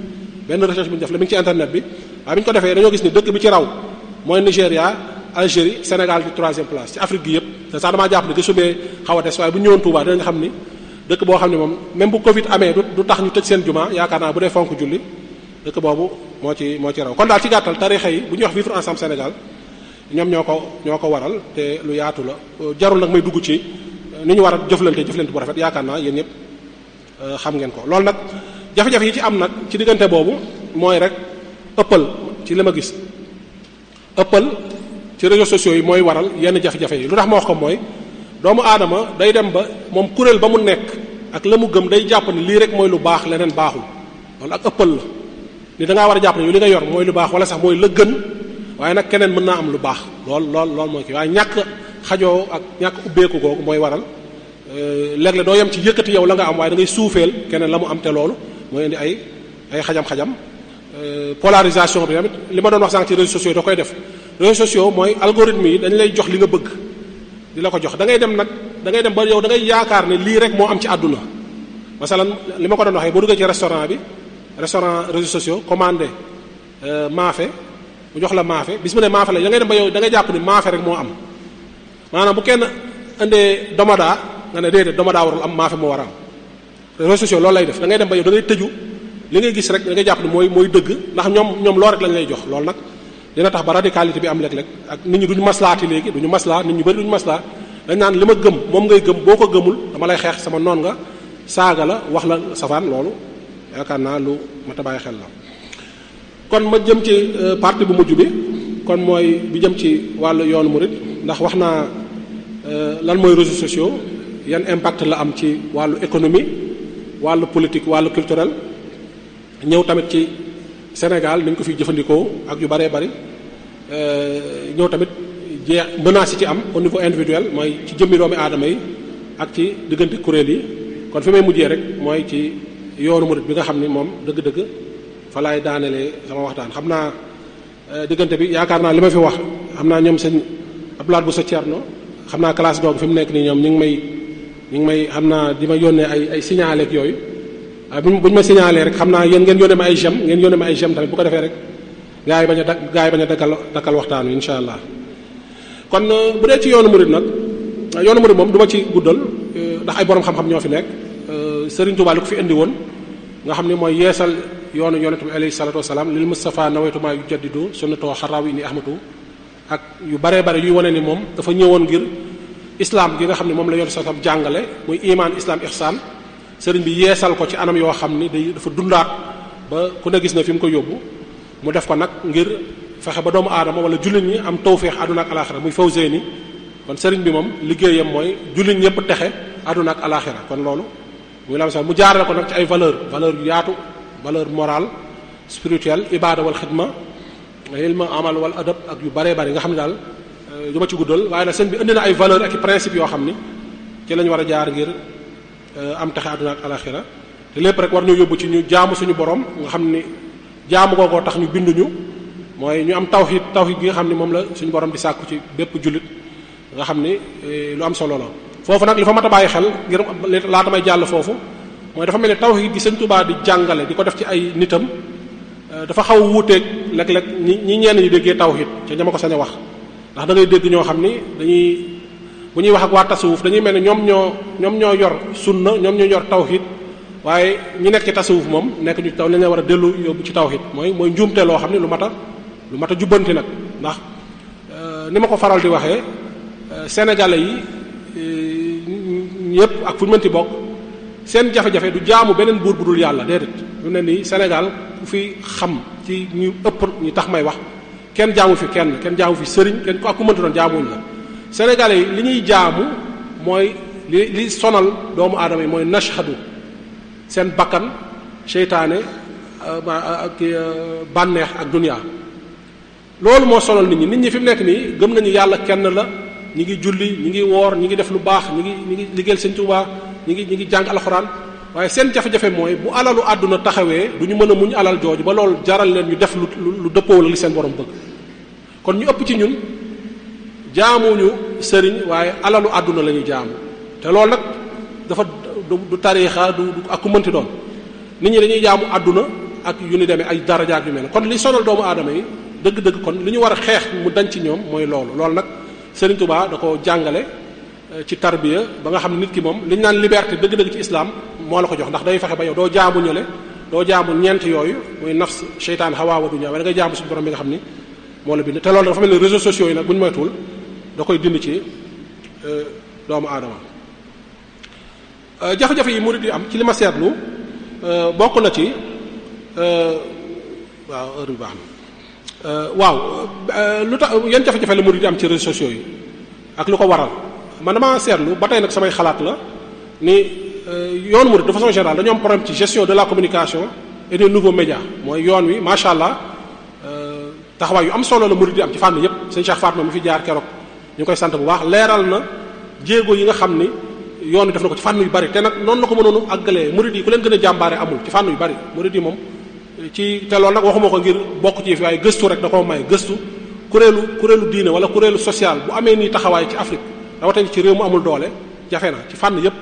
[SPEAKER 2] benn recherche bu ñu def la mi ngi ci internet bi waaye bi ñu ko defee dañoo gis ni dëkk bi ci raw mooy Nigéria Algérie Sénégal di 3e place ci Afrique gi yëpp te sax damaa jàpp ne gëstu bee xaw a des waaye bu ñu ñëwoon Touba dinañ xam ni dëkk boo xam ne moom même bu Covid amee du tax ñu tëj seen juma yaakaar naa bu dee fonk julli dëkk boobu moo ci raw kon daal ci gàttal tarixa yi bu ñuy wax vivre ensemble Sénégal ñoom ñoo ko waral te lu yaatu la jarul nag may dugg ci ni ñu war a jëflante bu rafet yaakaar naa yéen ñëpp xam ngeen ko loolu nag jafe-jafe yi ci am nag ci diggante boobu mooy rek ëppal ci li ma gis ëppal ci réseaux sociaux yi mooy waral yenn jafe-jafe yi lu tax ma wax ko mooy doomu aadama day dem ba moom kuréel ba mu nekk ak la mu gëm day jàpp ni lii rek mooy lu baax leneen baaxul loolu ak ëppal la ni da ngaa war a jàpp ne yow li nga yor mooy lu baax wala sax mooy la gën waaye nag keneen mën naa am lu baax lool mooy kii waaye ñàkk xajoo ak ñàkk ubbeeku googu mooy waral léeg-léeg doo yem ci yëkkati yow la nga am waaye da ngay suufeel keneen la mu am te loolu mooy indi ay xajam-xajam polarisation bi tamit li ma doon wax sànq ci réseaux sociaux da koy def réseaux sociaux mooy algorithme yi dañ lay jox li nga bëgg di la ko jox da ngay dem ba yow da ngay yaakaar ne lii rek moo am ci àdduna masalan li ma ko doon waxee boo duggee ci restaurant réseaux sociaux commandé maafe mu jox la maafe bis mu ne maafe la da ngay dem ba yow da ngay jàpp ni maafe rek moo am maanaam bu kenn indee domadaa nga ne déedéet domadaa warul am maafe moo war a am réseaux sociaux loolu lay def da ngay dem ba yow da ngay tëju li ngay gis rek da ngay jàpp ni mooy dëgg ndax ñoom loo rek lañ lay jox loolu nag dina tax ba radicalité bi am léeg-léeg ak nit ñi duñu maslaati léegi duñu maslaa nit ñu bari duñu maslaa dañ naan li ma gëm moom ngay gëm boo ko gëmul dama lay xeex sama noon nga saaga la wax la safaan loolu yaakaar naa lu ma ta bàyyi xel la kon ma jëm ci partie bu mujj bi kon mooy bi jëm ci wàllu yoonu murid ndax wax naa lan mooy réseaux sociaux yan impact la am ci wàllu économie wàllu politique wàllu culturel ñëw tamit ci Sénégal ni ñu ko fiy jëfandikoo ak yu bëree bëri ñëw tamit menaces yi ci am au niveau individuel mooy ci jëmmi doomi aadama yi ak ci diggante kuréel yi kon fi may mujjee rek mooy ci yoonu murid bi nga xam ni moom dëgg-dëgg fa laay daanelee sama waxtaan xam naa diggante bi yaakaar naa li ma fi wax xam naa ñoom sëñ Abdoulaye bu sa Thierno xam naa classe googu fi mu nekk nii ñoom ñu ngi may xam naa di ma yónnee ay signalé ak yooyu buñ ma signalé rek xam naa yéen ngeen yónnee ma ay j'aime ngeen yónnee ma ay j'aime tamit bu ko defee rek gaa yi bañ a dakkal waxtaan wi insha allah kon bu dee ci yoonu murid nag yoonu murid moom du ma ci guddal ndax ay borom xam-xam ñoo fi nekk Serigne Touba li ko fi indi woon nga xam ne mooy yeesal yoonu yonent bi alayhi salatu wasalaam lil Mustafa nawaytuma yu jaddidu sunnatoo xaraaw ini ahmadu ak yu baree bare yuy wane ni moom dafa ñëwoon ngir islam gi nga xam ne moom la yonent sallam jàngale muy iman islam ihsan sëriñ bi yeesal ko ci anam yoo xam ni dafa dundaat ba ku ne gis na fi mu ko yóbbu mu def ko nag ngir fexe ba doomu aadama wala jullit ñi am tawféex àdduna ak alaxira muy fawzeyni kon sëriñ bi moom liggéeyam mooy jullit ñëpp texe àdduna ak alaxira kon loolu muy la mu jaarale ko nag ci ay valeur yu yaatu valeur morale spirituelle ibada wal xidma ilma amal wal adab ak yu baree bari nga xam ne daal du ma ci guddal waaye nag sëriñ bi indi na ay valeur ak i principe yoo xam ni ci lañu war a jaar ngir am texe àdduna ak alaxira te lépp rek war ñu yóbbu ci ñu jaamu suñu borom nga xam ni jaamu googoo tax ñu binduñu mooy ñu am tawhid gi nga xam ni moom la suñu borom di sàkku ci bépp jullit nga xam ni lu am solo la foofu nag li fa mat a bàyyi xel ngir laata may jàll foofu mooy dafa mel ni tawhid gi Sëriñ Tuubaa di jàngale di ko def ci ay nitam dafa xaw a wuuteeg léeg-léeg ñi ñenn ñi déggee tawhid ca ñama ko sañ a wax ndax da ngay dégg ñoo xam ni bu ñuy wax ak waa tasawuf dañuy mel ni ñoom ñoo yor sunna ñoom ñoo yor tawhid waaye ñi nekk ci tasawuf moom nekk ñu taw la ñu war a dellu yóbbu ci tawhid mooy njuumte loo xam ne lu mat a jubbanti nag ndax ni ma ko faral di waxee sénégalais yi ñëpp ak fu ñu mënti bokk seen jafe-jafe du jaamu beneen buur bu dul yàlla déedéet lu ne nii Sénégal ku fi xam ci ñu ëpp ñu tax may wax kenn jaamu fi kenn jaamu fi sëriñ kenn ku ak ku mënti doon jaamuñ la sénégalais yi li ñuy jaamu mooy li sonal doomu aadama yi mooy nashhadu seen bakkan seytaane ak bànneex ak dunya loolu moo sonal nit ñi fi mu nekk nii gëm nañu yàlla kenn la ñi ngi julli ñi ngi woor ñi ngi def lu baax ñi ngi liggéeyal Sëriñ Tuubaa ñi ngi jàng alxuraan waaye seen jafe-jafe mooy bu alalu àdduna taxawee du ñu mën a muñ alal jooju ba loolu jaral leen ñu def lu dëppoo la li seen borom bëgg kon ñu ëpp ci ñun jaamuñu sëriñ waaye alalu àdduna la ñuy jaamu te loolu nag dafa du tariixa du ak ku mënti doon nit ñi dañuy jaamu àdduna ak yu ni demee ay daraja ak yu mel kon li sonal doomu aadama yi dëgg-dëgg kon li ñu war a xeex mu dañ ci ñoom mooy loolu nag Sëriñ Tuubaa da ko jàngale ci tarbiya ba nga xam ne nit ki moom li ñu naan liberté dëgg-dëgg ci islam moo la ko jox ndax day fexe ba yow doo jaamu ñële doo jaamu ñeent yooyu muy nafs seytaan xawaa wa dunya waaye da ngay jaamu suñu borom bi nga xam ni moo la bind te loolu dafa mel ni réseaux sociaux yi nag bu ñu moytuwul da koy dind ci doomu aadama jafe-jafe yi murid yi am ci li ma seetlu bokk na ci waaw heure bi baax na waaw lu tax yan jafe-jafe la murid yi am ci réseaux sociaux yi ak lu ko waral man dama seetlu ba tey nag samay xalaat la ni yoonu murid de façon générale dañoo am problème ci gestion de la communication et des nouveaux médias mooy yoon wi macha allah taxawaay yu am solo la murid yi am ci fànn yépp sëñ Cheikh Fatma mi fi jaar keroog ñu koy sant bu baax leeral na jéego yi nga xam ni yoon wi def na ko ci fànn yu bari te nag noonu la ko mënoonu àggalee murid yi ku leen gën a jàmbaare amul ci fànn yu bari murid yi moom ci te loolu nag waxuma ko ngir bokk ci fi waaye gëstu rek da koo may gëstu kuréelu diine wala kuréelu social bu amee nii taxawaay ci Afrique rawatina ci réew mu amul doole jafe na ci fànn yépp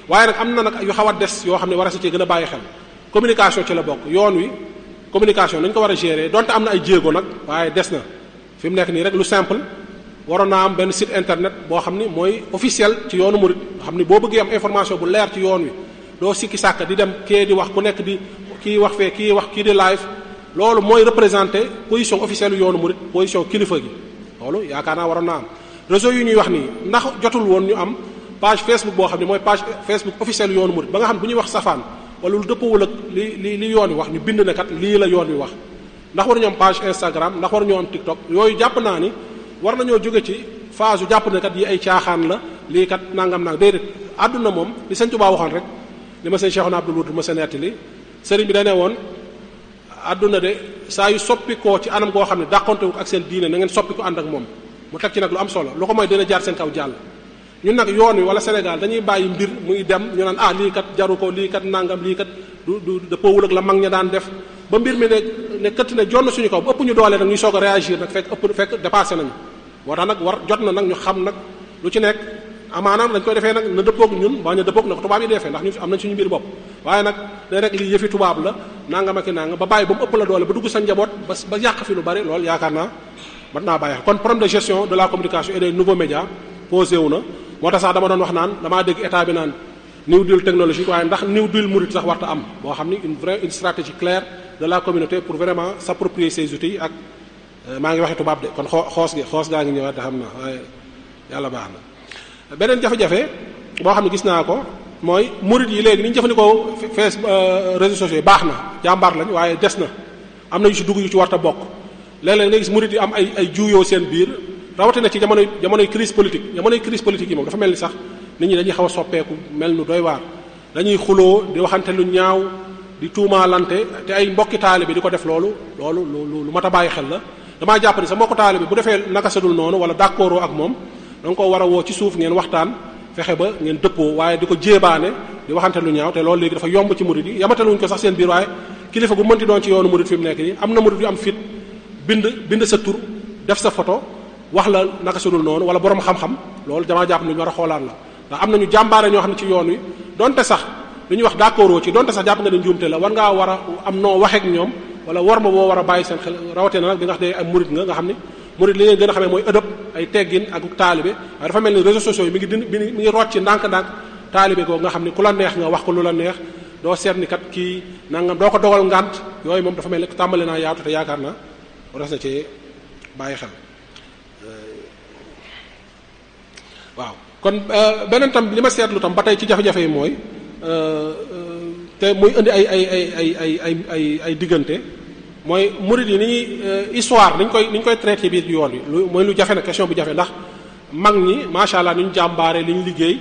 [SPEAKER 2] waaye nag am na nag yu xaw a des yoo xam ne war a sa cee gën a bàyyi xel communication ci la bokk yoon wi communication nañ ko war a gérer donte am na ay jéego nag waaye des na fi mu nekk nii rek lu simple waroon naa am benn site internet boo xam ni mooy officiel ci yoonu murid nga xam ni boo bëggee am information bu leer ci yoon wi doo sikki sàkk di dem kii di wax ku nekk di kii wax fee kii wax kii di live loolu mooy représenter position officielle yoonu murid position kilifa gi loolu yaakaar naa waroon naa am réseau yu ñuy wax nii ndax jotul woon ñu am page Facebook boo xam ne mooy page Facebook officielle yoonu murid ba nga xam ne bu ñuy wax safaan wala lu dëppawul ak li yoon wi wax ñu bind ne kat lii la yoon wi wax ndax waruñu am page Instagram ndax waruñoo am TikTok yooyu jàpp naa ni war nañoo jóge ci phase yu jàpp ne kat yi ay caaxaan la lii kat nangam nag déedéet àdduna moom li Sëriñ Tuubaa waxoon rek li ma sëñ Cheikhouna Abdoul Wudud ma sa nettali sëriñ bi da ne woon àdduna de saa yu soppikoo ci anam goo xam ne dàqontewu ak seen diine na ngeen soppi ko ànd ak moom mu teg ci nag lu am solo lu ko mooy dina jaar seen kaw jàll ñun nag yoon wi wala Sénégal dañuy bàyyi mbir muy dem ñu naan lii kat jaru ko lii kat nangam lii kat du dëppoowul ak la mag ña daan def ba mbir mi ne këtt ne jonn suñu kaw bu ëpp ñu doole nag ñuy soog a réagir nag fekk dépassé nañu moo tax nag jot na nag ñu xam nag lu ci nekk amaanaam dañ koy defee nag na dëppoog ñun ba ñu dëppoog na ko tubaab yi defee ndax ñu am nañ suñu mbir bopp waaye nag day rek lii yëfi tubaab la nangam ak i nangam ba bàyyi ba mu ëpp la doole ba dugg sa njaboot ba yàq fi lu bari loolu yaakaar naa mat naa bàyyi kon problème de gestion de la communication et des nouveaux médias posé wu na moo tax sax dama doon wax naan damaa dégg état bi naan new deal technologique waaye ndax new deal murid sax warta am boo xam ni une stratégie claire de la communauté pour vraiment s'approprier ces outils ak maa ngi waxee tubaab de kon xoos gaa ngi ñëwaat da xam na waaye yàlla baax na beneen jafe-jafe boo xam ne gis naa ko mooy murid yi léegi ni ñu jëfandikoo réseaux sociaux yi baax na jàmbaar lañ waaye des na am na yu ci dugg yu ci warta bokk léeg-léeg nga gis murid yi am ay juuyoo seen biir rawatina ci jamonoy crise politique yi moom dafa mel ni sax nit ñi dañuy xaw a soppeeku mel nu doy waar dañuy xuloo di waxante lu ñaaw di tuumaalante te ay mbokki taalibe di ko def loolu lu mat a bàyyi xel la damaa jàpp ni sa mbokku taalibe bu defee naka sadul noonu wala d'accord ak moom da nga ko war a woo ci suuf ngeen waxtaan fexe ba ngeen dëppoo waaye di ko jéebaane di waxante lu ñaaw te loolu léegi dafa yomb ci murid yi yamataluñ ko sax seen biir waaye kilifa gu mënti doon ci yoonu murid fi mu nekk nii am na murid yu am fit bind sa tur def sa photo wax la naka sudul noonu wala borom xam-xam loolu damaa jàpp ne ñu war a xoolaat la ndax am nañu jàmbaare ñoo xam ne ci yoon wi donte sax li ñuy wax d'accord ci donte sax jàpp nga ne njuumte la war ngaa war a am noo waxeek ñoom wala war ma boo war a bàyyi seen xel rawatina nag bi nga xam ne ay murid nga xam ni murid li ngeen gën a xamee mooy ëdëb ay teggin ak taalibe waaye dafa mel ni réseaux sociaux yi mi ngi rocc ndànk-ndànk taalibe ko nga xam ni ku la neex nga wax ko lu la neex doo seet ni kat kii nangam doo ko dogal ngànt yooyu moom dafa mel ni tàmbali naa yaatu te yaakaar naa war na ci bàyyi xel waaw kon beneen tam li ma seetlu tam ba tey ci jafe-jafe yi mooy te muy indi ay diggante mooy murid yi ni ñuy histoire ni ñu koy traité biir yoon wi mooy lu jafe nag question bu jafe ndax mag ñi macha allah ni ñu jàmbaare li ñu liggéey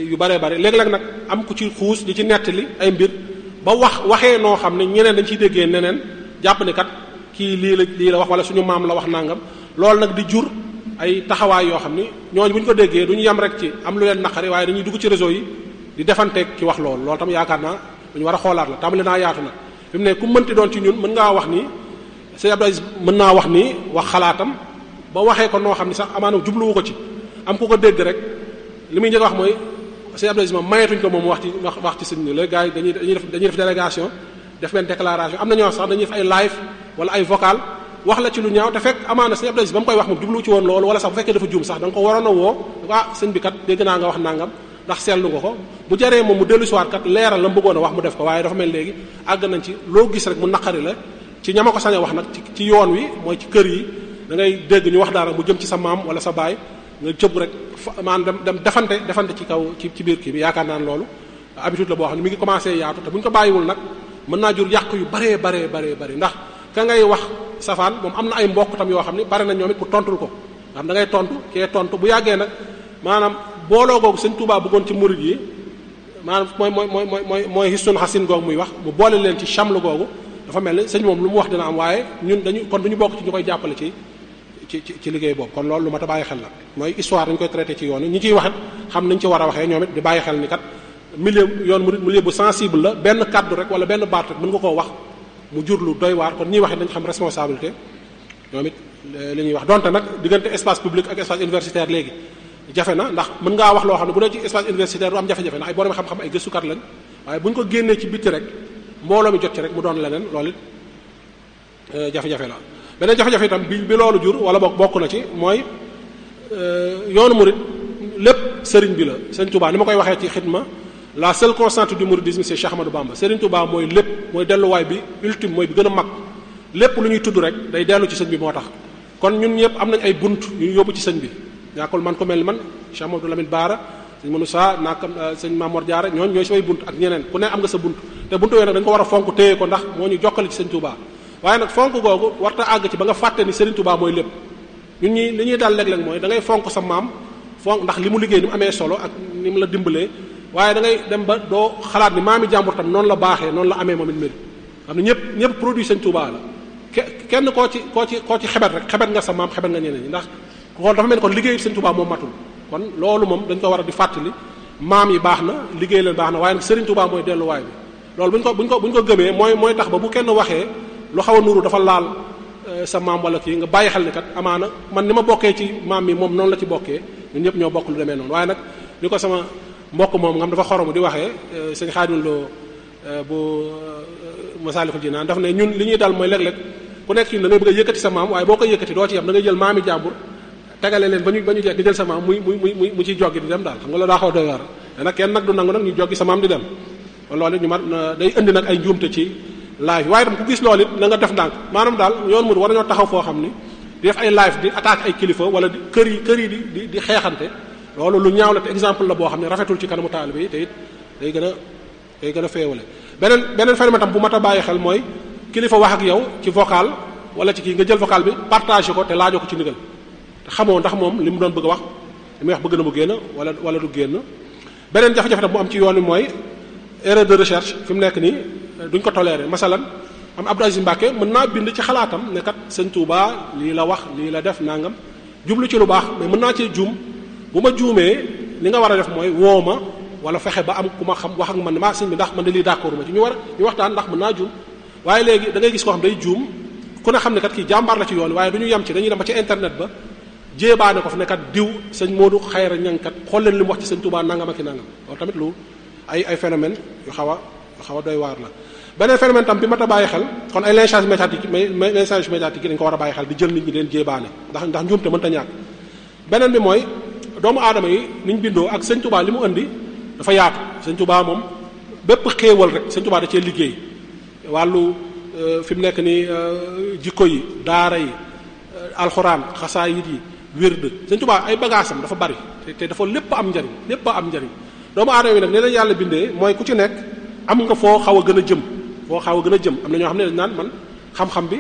[SPEAKER 2] yu bare bare léeg-léeg nag am ku ci xuus di ci nettali ay mbir ba waxee noo xam ne ñeneen dañ ciy déggee neneen jàpp ne kat kii lii la wax wala suñu maam la wax nangam loolu nag di jur ay taxawaay yoo xam ni ñooñu bu ñu ko déggee du ñu yem rek ci am lu leen naqari waaye dañuy dugg ci réseau yi di defanteeg ki wax loolu tam yaakaar naa lu ñu war a xoolaat la tàmbali naa yaatu nag fi mu ne ku mënti doon ci ñun mën ngaa wax ni Sëñ Abdou Aziz mën naa wax ni wax xalaatam ba waxee ko noo xam ni sax amaana jubluwu ko ci am ku ko dégg rek li muy njëkk wax mooy Sëñ Abdou Aziz moom mayetuñ ko moom wax ci sëñ ni léegi gars yi dañuy def délégation def benn déclaration am na ñoo sax dañuy def ay live wala ay vocal wax la ci lu ñaaw te fekk amaana Sëñ Abdou Aziz ba mu koy wax moom jublu ci woon loolu wala sax bu fekkee dafa juum sax da nga ko waroon a woo sëñ bi kat dégg naa nga wax nangam ndax seetlu nga ko bu jaree moom mu dellu si waat kat leeral la mu bëggoon a wax mu def ko waaye dafa mel léegi àgg nañ ci loo gis rek mu naqari la ci ñama ko sañ a wax nag ci yoon wi mooy ci kër yi da ngay dégg ñu wax dara mu jëm ci sa maam wala sa baay nga cëb rek maanaam dem defante ci kaw ci biir kii bi yaakaar naa ne loolu habitude la boo xam ne mi ngi commencé yaatu te bu ñu ko bàyyiwul nag mën naa jur yàq yu baree ndax ka ngay wax safaan moom am na ay mbokk tam yoo xam ne bari na ñoom it pour tontul ko ndax da ngay tontu kee tontu bu yàggee nag maanaam booloo googu sëñ Touba bëggoon ci murid yi maanaam mooy hisun xasin googu muy wax mu boole leen ci chamlu googu dafa mel ni sëñ moom lu mu wax dina am waaye ñun kon duñu bokk ci ñu koy jàppale ci liggéey boobu kon loolu lu mat a bàyyi xel la mooy histoire dañu koy traité ci yoon ñi ciy waxet xam nañu ci war a waxee ñoom it di bàyyi xel ni kat yoon murid milieu bu sensible la benn kaddu rek wala benn baat rek mën nga koo wax mu jur lu doy waar kon ñiy waxee dañu xam responsabilité ñoom it li ñuy wax donte nag diggante espace public ak espace universitaire léegi jafe na ndax mën ngaa wax loo xam ne bu dee ci espace universitaire du am jafe-jafe ndax ay borom xam-xam ay gëstukat lañ waaye bu ñu ko génnee ci bitti rek mbooloo mi jot ci rek mu doon leneen loolu it jafe-jafe la beneen jafe-jafe itam bi loolu jur wala bokk na ci mooy yoonu murid lépp sëriñ bi la sëriñ Touba ni ma koy waxee ci xidma la seule constante du mouridisme c'est Cheikh Ahmadou Bamba sëriñ Touba mooy lépp mooy delluwaay bi ultime mooy bi gën a mag lépp lu ñuy tudd rek day dellu ci sëñ bi moo tax kon ñun ñëpp am nañ ay bunt yu ñu yóbbu ci sëñ bi ñaakul man ko mel man Cheikh Mamadou Lamine Bara sëñ Manoussa naakam sëñ Mamor Diarra ñooñu ñooy samay bunt ak ñeneen ku ne am nga sa bunt te buntu yooyu nag dañ ko war a fonk téye ko ndax moo ñu jokkale ci sëñ Touba waaye nag fonk googu warta àgg ci ba nga fàtte ni Serigne Touba mooy lépp ñun ñi li ñuy daal léeg-léeg mooy da ngay fonk sa maam fonk ndax li mu liggéey ni mu amee solo ak ni mu la dimbalee waaye da ngay dem ba doo xalaat ni maami jàmbur tam noonu la baaxee noonu la amee moom it mel xam ne ñëpp produit sëñ Touba la kenn koo ci xebet rek xebet nga sa maam xebet nga ñeneen ñi ndax kon dafa mel ni kon liggéeyu sëñ Touba moom matul kon loolu moom dañ ko war a di fàttali maam yi baax na liggéey leen baax na waaye nag Serigne Touba mooy delluwaay bi loolu buñ ko gëmee mooy tax ba bu kenn waxee lu xaw a nuru dafa laal sa maam wala kii nga bàyyi xel ni kat amaana man ni ma bokkee ci maam mi moom noonu la ci bokkee ñun ñëpp ñoo bokk lu demee noonu waaye nag ni ko sama mbokk moom nga xam dafa xoromu di waxee sëñ Xaadim Lo bu Masaalikul Jinaan daf ne ñun li ñuy dal mooy léeg-léeg ku nekk ci da ngay bëgg a yëkkati sa maam waaye boo koy yëkkati doo ci yem da ngay jël maami jàmbur tegale leen ba ñu jeex di jël sa maam mu ciy joggi di dem daal xam nga loolu daa xaw doy waar te nag kenn nag du nangu nag ñu joggi sa maam di dem kon loolu ñu day indi nag ay njuumte ci live waaye tam ku gis loolu it na nga def ndànk maanaam daal yoon mu war nañoo taxaw foo xam ni di def ay live di attaque ay kilifa wala kër yi di xeexante loolu lu ñaaw la te exemple la boo xam ne rafetul ci kanamu taalibe yi te it day gën a féewale beneen phénomène tam bu mat a bàyyi xel mooy kilifa wax ak yow ci vocal wala ci kii nga jël vocal bi partagé ko te laajoo ko ci ndigal te xamoo ndax moom li mu doon bëgg a wax li muy wax bëgg na mu génn wala du génn beneen jafe-jafe tam bu am ci yoon wi mooy erreur de recherche fi mu nekk nii duñ ko toléré masalan am Abdou Aziz Mbacke mën naa bind ci xalaatam ne kat sëñ Touba lii la wax lii la def nangam jublu ci lu baax mais mën naa cee juum bu ma juumee li nga war a def mooy woo ma wala fexe ba am ku ma xam wax ak man maa sëñ bi ndax man de lii d'accord ma ci ñu waxtaan ndax mën naa juum waaye léegi da ngay gis koo xam day juum ku ne xam ne kat kii jàmbaar la ci yoon waaye du ñu yem ci dañuy dem ba ci internet ba jéebaane ko fi ne kat diw sëñ Modou Xayra Ñang kat xool leen li mu wax ci sëñ Touba nangam ak i nangam loolu tamit lu ay phénomène yu xaw a doy waar la beneen phénomène tam bi mat a bàyyi xel kon ay lynchage médiatique yi dañ ko war a bàyyi xel di jël nit ñi leen jéebaane ndax njuumte mënta ñàkk beneen bi mooy doomu aadama yi ni ñu bindoo ak sëñ Touba li mu indi dafa yaatu sëñ Touba moom bépp xéewal rek sëñ Touba da cee liggéey wàllu fi mu nekk ni jikko yi daara yi alxuraan xasaayid yi wird sëñ Touba ay bagaasam dafa bari te dafa lépp am njariñ doomu aadama yi nag nee nañ yàlla bindee mooy ku ci nekk am nga foo xaw a gën a jëm am na ñoo xam ne dañ naan man xam-xam bi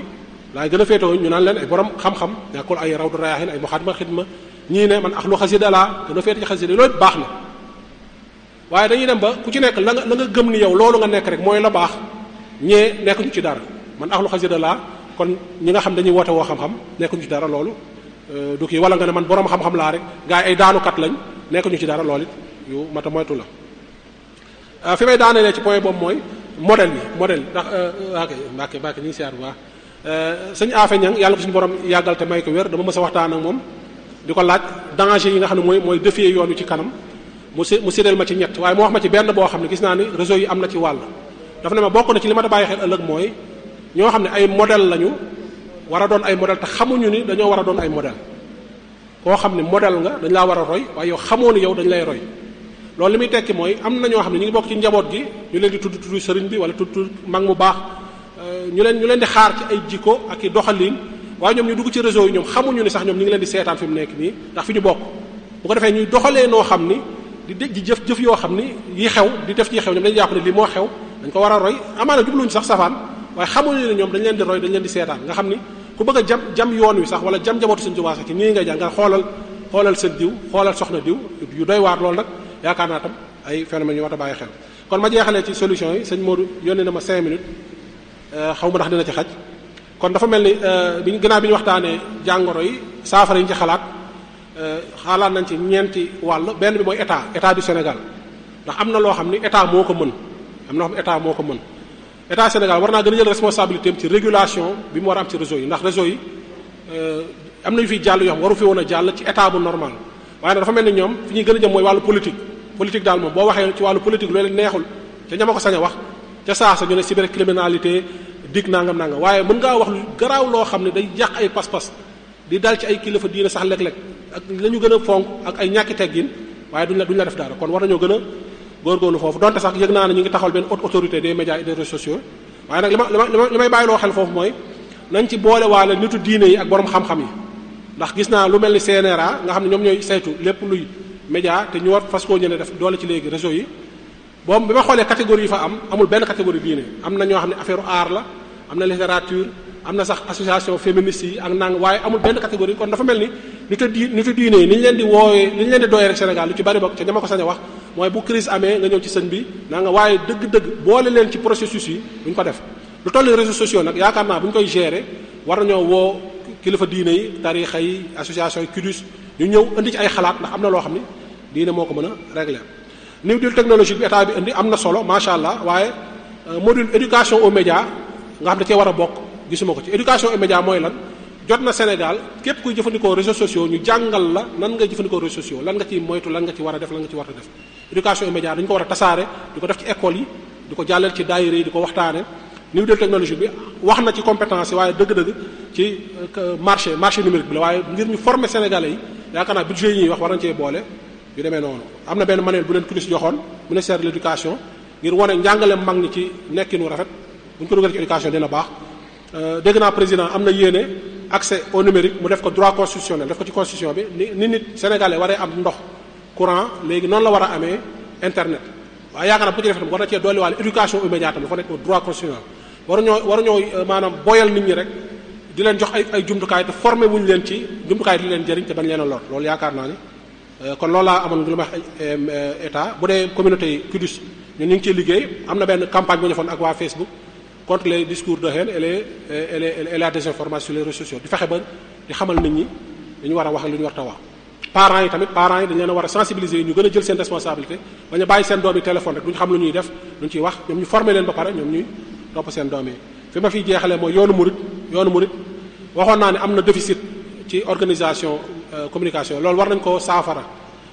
[SPEAKER 2] laay gën a féetoo ñu naan leen ay borom xam-xam nekkul ay rawdu rayaahin ay muxaddima xidma ñii ne man axlu xasida laa gën a féete ci xasida loolu baax na waaye dañuy dem ba ku ci nekk la nga gëm ni yow loolu nga nekk rek mooy la baax ñee nekkuñu ci dara man axlu xasida laa kon ñi nga xam dañuy woote woo xam-xam nekkuñu ci dara loolu du kii wala nga ne man borom xam-xam laa rek gaa yi ay daanukat lañ nekkuñu ci dara loolu it yu mata moytu la fi may daanelee ci point boobu mooy modèle ndax Mbàkke ñu ngi siyaar bu baax sëñ Afe Ñang yàlla ko suñu borom yàggal te may ko wér dama mës a waxtaan ak moom di ko laaj danger yi nga xam ne mooy défier yoon wi ci kanam mu séddal ma ci ñett waaye mu wax ma ci benn boo xam ne gis naa ni réseau yi am na ci wàll dafa ne ma bokk na ci li ma da bàyyi xel ëllëg mooy ñoo xam ne ay modèle lañu war a doon ay modèle te xamuñu ni dañoo war a doon ay modèle koo xam ne modèle nga dañ laa war a roy waaye yow xamoo ni yow dañ lay roy loolu li muy tekki mooy am na ñoo xam ne ñu ngi bokk ci njaboot gi ñu leen di tudd sëriñ bi wala tudd mag mu baax ñu leen di xaar ci ay jikko ak i doxalin waaye ñoom ñu dugg ci réseau yi ñoom xamuñu ni sax ñoom ñu ngi leen di seetaan fi mu nekk nii ndax fi ñu bokk bu ko defee ñuy doxalee noo xam ni di jëf yoo xam ni yi xew di def ci xew ñoom dañu jàpp ne lii moo xew dañ ko war a roy amaana jubluñu sax safaan waaye xamuñu ne ñoom dañ leen di roy dañ leen di seetaan nga xam ni ku bëgg a jam yoon wi sax wala jam njabootu Sëriñ Tuubaa sax ci nii ngay jàng nga xoolal seen diw xoolal soxna diw yu doy waar loolu nag yaakaar naa tam ay phénomènes yu war a bàyyi xel kon ma jeexalee ci solution yi sëñ Modou yónnee na ma 5 minutes xaw ma ndax dina ci xaj kon dafa mel ni gannaaw bi ñu waxtaanee jàngoro yi saafara yi ñu ci xalaat nañ ci ñeenti wàll benn bi mooy état du Sénégal ndax am na loo xam ni état moo ko mën état Sénégal war naa gën a jël responsabilité am ci régulation bi mu war a am ci réseau yi ndax réseau yi am na yu fiy jàll yoo xam waru fi woon a jàll ci état bu normal waaye nag dafa mel ni ñoom fi ñuy gën a jëm mooy wàllu politique daal moom boo waxee ci wàllu politique loolu neexul te ñama ko sañ a wax ca saasa ñu ne cybercriminalité dig nangam waaye mën ngaa wax lu garaaw loo xam ne day yàq ay pas-pas di dal ci ay kilifa diine sax léeg-léeg ak la ñu gën a fonk ak ay ñàkki teggin waaye duñ la def dara kon war nañoo gën a góorgóorlu foofu donte sax yëg naa ne ñu ngi taxawal benn haute autorité des médias et des réseaux sociaux waaye nag li may bàyyiloo xel foofu mooy nañ ci boole waale nitu diine yi ak borom xam-xam yi ndax gis naa lu mel ni CNRA nga xam ne ñoom ñooy saytu lépp luy média te ñu war fas koo ñëne def doole ci léegi réseau yi boobu bi ma xoolee catégorie yi fa amul benn catégorie diine am na ñoo xam ne affaire art la am na littérature am na sax association féministe yi ak nang waaye amul benn catégorie kon dafa mel ni nitu diine yi ni ñu leen di woowee ni ñu leen di doyee rek Sénégal lu ci bari bokk ca ñama ko sañ a wax mooy bu crise amee nga ñëw ci sëñ bi naa nga waaye dëgg-dëgg boole leen ci processus yi duñ ko def lu toll réseaux sociaux nag yaakaar naa bu ñu koy gérer war nañoo woo kilifa diine yi tarixa yi association yi kudus ñu ñëw indi ci ay xalaat ndax am na loo xam ni diine moo ko mën a régler. new deal technologique bi état bi indi am na solo macha allah waaye module éducation aux médias nga xam ne cee war a bokk gisuma ko ci. éducation aux médias mooy lan jot na Sénégal képp kuy jëfandikoo réseaux sociaux ñu jàngal la nan ngay jëfandikoo réseaux sociaux lan nga ciy moytu lan nga ci war a def lan nga ci war a def. éducation aux médias dañu ko war a tasaare di ko def ci école yi di ko jàllale ci daayira yi di ko waxtaane new deal technologique bi wax na ci compétence yi waaye dëgg-dëgg ci marché numérique bi la waaye ngir ñu former sénégalais yi yaakaar naa budget yi ñuy wax war nañ cee boole yu demee noonu. am na benn manuel bu leen CNUS joxoon ministère de l'éducation ngir wane njàngale mag ñi ci nekkinu rafet bu ñu ko dugal ci éducation dina baax. dégg naa président am na yéene accès au numérique mu def ko droit constitutionnel def ko ci constitution bi ni nit sénégalais waree am ndox courant léegi noonu la war a amee internet waaye yaakaar naa bu ko ci defee tam war na cee dolliwaale éducation aux médias tam dafa nekk droit constitutionnel waruñoo maanaam boyal nit ñi rek di leen jox ay jumtukaay te formé wuñu leen ci jumtukaay di leen jëriñ te bañ leen a lor loolu yaakaar naa ni kon loolu laa amoon lu ma wax état bu dee communauté yi CUDIS ñun ñu ngi ciy liggéey am na benn campagne bu ñu defoon ak waa Facebook contre les discours de haine et la désinformation sur les réseaux sociaux di fexe ba di xamal nit ñi li ñu war a wax ak li ñu war a wax. parents yi dañ leen a war a sensibiliser ñu gën a jël seen responsabilité bañ a bàyyi seen doom yi téléphone rek duñu xam lu ñuy def lu ñu ciy wax ñoom ñu former leen ba pare ñoom ñuy topp seen doom yi. fi ma fiy jeexalee mooy yoonu murid waxoon naa ne am na déficit ci organisation communication loolu war nañ ko saafara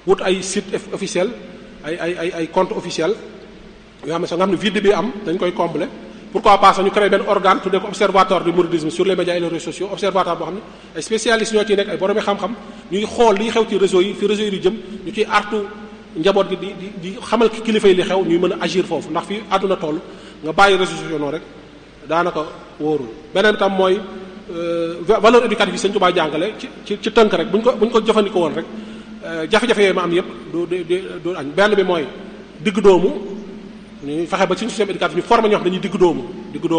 [SPEAKER 2] wut ay site officiel ay compte officiel yoo xam ne nga xam ne vide bi am dañ koy combler. pourquoi pas ñu créer benn organe tuddee ko observatoire du mouridisme sur les médias et les réseaux sociaux observatoire boo xam ne ay spécialistes ñoo ciy nekk ay boroomi xam-xam ñuy xool liy xew ci réseau yi fi réseau yi di jëm ñu ciy artu njaboot gi di xamal kilifa yi li xew ñuy mën a agir foofu ndax fii àdduna toll nga bàyyi réseaux sociaux noonu rek daanaka wóorul. beneen tam mooy valeur éducative yi Sëñ Tuubaa jàngale ci tënk rek buñ ko jëfandikoo woon rek jafe-jafe yooyu ma am yépp du añ benn bi mooy digg doomu. ñu fexe ba suñu système éducatif ñu formé ñoo xam dañuy digg doomu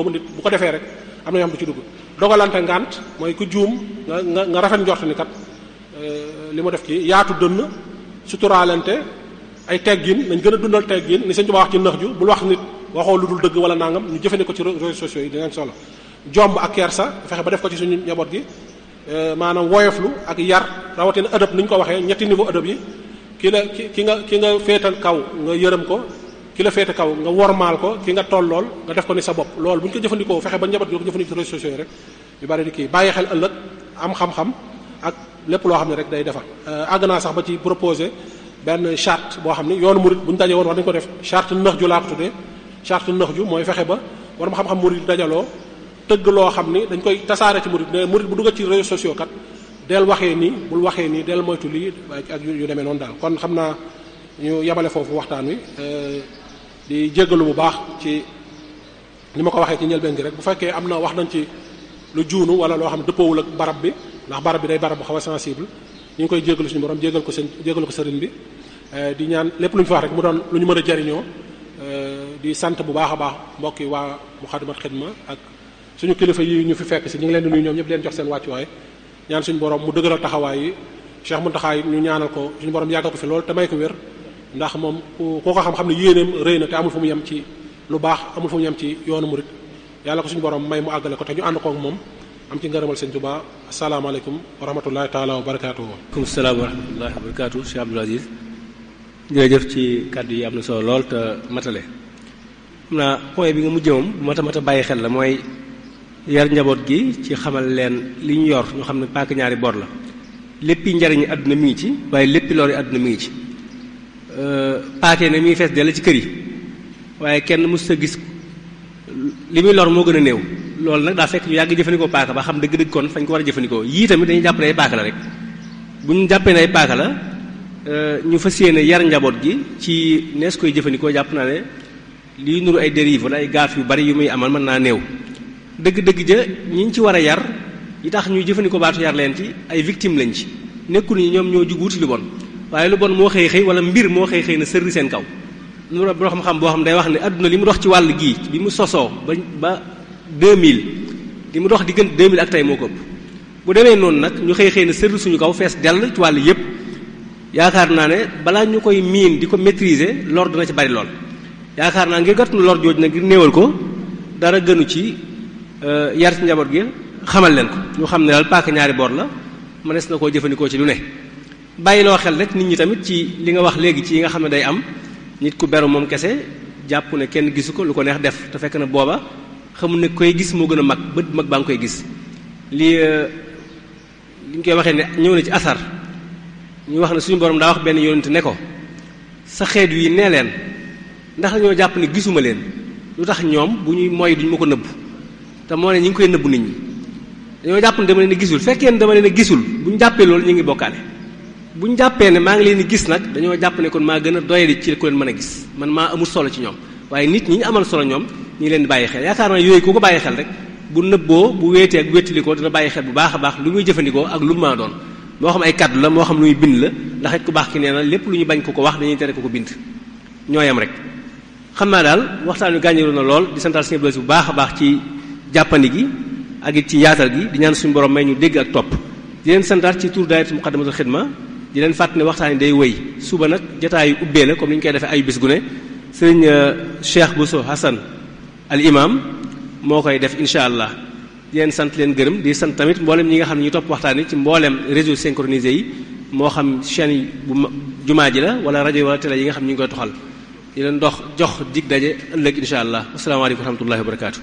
[SPEAKER 2] nit bu ko defee rek am na ñoo xam du ci dugg dogalante ngant mooy ku juum nga rafet njort ni kat li mu def ci yaatu dënn suturaalante ay teggin nañ gën a dundal teggin ni Sëñ Tuubaa wax ci nax ju bul wax nit waxoo lu dul dëgg wala nangam ñu jëfandikoo ci réseaux sociaux yi dinañ solo jomb ak kersa fexe ba def ko ci suñu njaboot gi maanaam woyoflu ak yar rawatina ëdëb ni ñu ko waxee ñetti niveau ëdëb yi ki nga féetal kaw nga yërëm ko ki la féete kaw nga wormaal ko ki nga tollool nga def ko ni sa bopp loolu bu ñu ko jëfandikoo fexe ba njaboot gi ko jëfandikoo ci réseaux sociaux yi rek yu bari di kii bàyyi xel ëllëg am xam-xam ak lépp loo xam ne rek day defar àgg naa sax ba ci proposer benn charte boo xam ne yoonu murid bu ñu dajee woon wax dañu ko def charte nëx ju laa ko tuddee charte nëx ju mooy fexe ba war ma xam-xam murid dajaloo tëgg loo xam ni dañ koy tasaare ci murid ne murid bu duggal ci réseaux sociaux kat del waxee nii bul waxee nii del moytu lii ak yu demee noonu daal kon xam naa ñu yemale foofu waxtaan wi di jéggalu bu baax ci ni ma ko waxee ci njëlbeen gi rek bu fekkee am na wax nañ ci lu juunu wala loo xam ne dëppoowul ak barab bi ndax barab bi day barab bu xaw a sensible ñu ngi koy jéggalu suñu borom jéggal ko sëriñ bi di ñaan lépp lu ñu fi wax rek mu doon lu ñu mën a jariñoo di sant bu baax a baax mbokk yi waa Moukhaddamatoul Khidma ak suñu kilifa yi ñu fi fekk si ñu ngi leen di nuyu ñoom ñëpp leen jox seen wàccuwaay ñaan suñu borom mu dëgëral taxawaay yi Cheikh Mountakha yi ñu ñaanal ko suñu borom yàggal ko fi loolu te may ko wér ndax moom koo ko xam-xam ne yéeneem rëy na te amul fu mu yem ci lu baax amul fu mu yem ci yoonu murid yàlla ko suñu borom may mu àggale ko te ñu ànd koog moom am ci ngërëmal Sëñ Tuubaa asalaamaaleykum wa rahmatullahi taala wa barakaatu.
[SPEAKER 1] waaleykum salaam wa rahmatullahi wa barakaatu Cheikh Abdoul Aziz jërëjëf ci kàddu yi am na solo lool te matale xam naa point bi nga mujjee moom mata bàyyi xel la mooy yar njaboot gi ci xamal leen li ñu yor ñu xam ne paak ñaari bor la léppi njariñi àdduna mi ngi ci waaye léppi lori àdduna mi ngi ci paakee ne mi ngi fees dell ci kër yi waaye kenn mës sa gis li muy lor moo gën a néew loolu nag daa fekk ñu yàgg jëfandikoo paaka ba xam dëgg-dëgg kon fañ ko war a jëfandikoo yii tamit dañuy jàpp ne ay paaka la rek bu ñu jàppee ne ay paaka la ñu fas yéene yar njaboot gi ci nees koy jëfandikoo jàpp naa ne lii nuru ay dérive wala ay gaaf yu bari yu muy amal mën naa néew dëgg-dëgg ja ñi ñu ci war a yar yi tax ñuy jëfandikoo baatu yar leen ci ay victime lañ ci nekkul ni ñoom ñoo jug wuti lu bon waaye lu bon moo xëy wala mbir moo xëy na sërri seen kaw lu boo xam-xam boo xam day wax ne adduna li mu dox ci wàll gii bi mu sosoo ba 2000 li mu dox diggante 2000 ak tey moo ko ëpp bu demee noonu nag ñu xëy na sërri suñu kaw fees dell ci wàll yépp yaakaar naa ne balaa ñu koy miin di ko maîtriser lor dina ci bari lool yaakaar naa ngir gàtt nu lor jooju nag ngir néewal ko dara gënu ci yar ci njaboot gi xamal leen ko ñu xam ne daal paaka ñaari boor la mënees na koo jëfandikoo ci lu ne bàyyiloo xel rek nit ñi tamit ci li nga wax léegi ci yi nga xam ne day am nit ku beru moom kese jàpp ne kenn gisu ko lu ko neex def te fekk na booba xamul ne koy gis moo gën a mag bët mag baa ngi koy gis li ñu koy waxee ne ñëw na ci asar ñu wax ne suñu borom daa wax benn yonent ne ko sa xeet yi nee leen ndax dañoo jàpp ne gisuma leen lu tax ñoom bu ñuy moy duñu ma ko nëbb te moo ne ñi ngi koy nëbbu nit ñi dañoo jàpp ne dama leen a gisul fekkee ne dama leen a gisul bu ñu jàppee loolu ñu ngi bokkaale bu ñu jàppee ne maa ngi leen di gis nag dañoo jàpp ne kon maa gën a doyadi ci ku leen mën a gis man maa amul solo ci ñoom waaye nit ñi ñu amal solo ñoom ñu ngi leen di bàyyi xel yaakaar naa yooyu ku ko bàyyi xel rek bu nëbboo bu wéetee ak wéttalikoo dina bàyyi xel bu baax a baax lu muy jëfandikoo ak lu mu maa doon moo xam ay kaddu la moo xam lu muy bind la ndax it ku baax ki nee na lépp lu ñu bañ ko ko wax dañuy tere ko ko bind ñooyam rek xam naa daal waxtaan wi gàññiru na lool di santal Sëriñ Abdou bu baax a baax ci jàppandi gi ak it ci yaatal gi di ñaan suñu borom may ñu dégg ak topp di leen santaat ci tur daayira Muqaddamatul Xidma di leen fàttali ne waxtaan yi day wëy suba nag jotaayu ubbee la comme ni ñu koy defee ayu bis gu ne sëriñ Cheikh Bousso Hassan al imam moo koy def incha allah di leen sant leen gërëm di sant tamit mboolem ñi nga xam ne ñu topp waxtaan yi ci mboolem réseau synchronisé yi moo xam chaîne yi bu jumaa ji la wala rajo wala télé yi nga xam ne ñu ngi koy toxal di leen jox dig daje ëllëg incha allah asalaamaaleykum wa rahmatullahi wa barakaatu.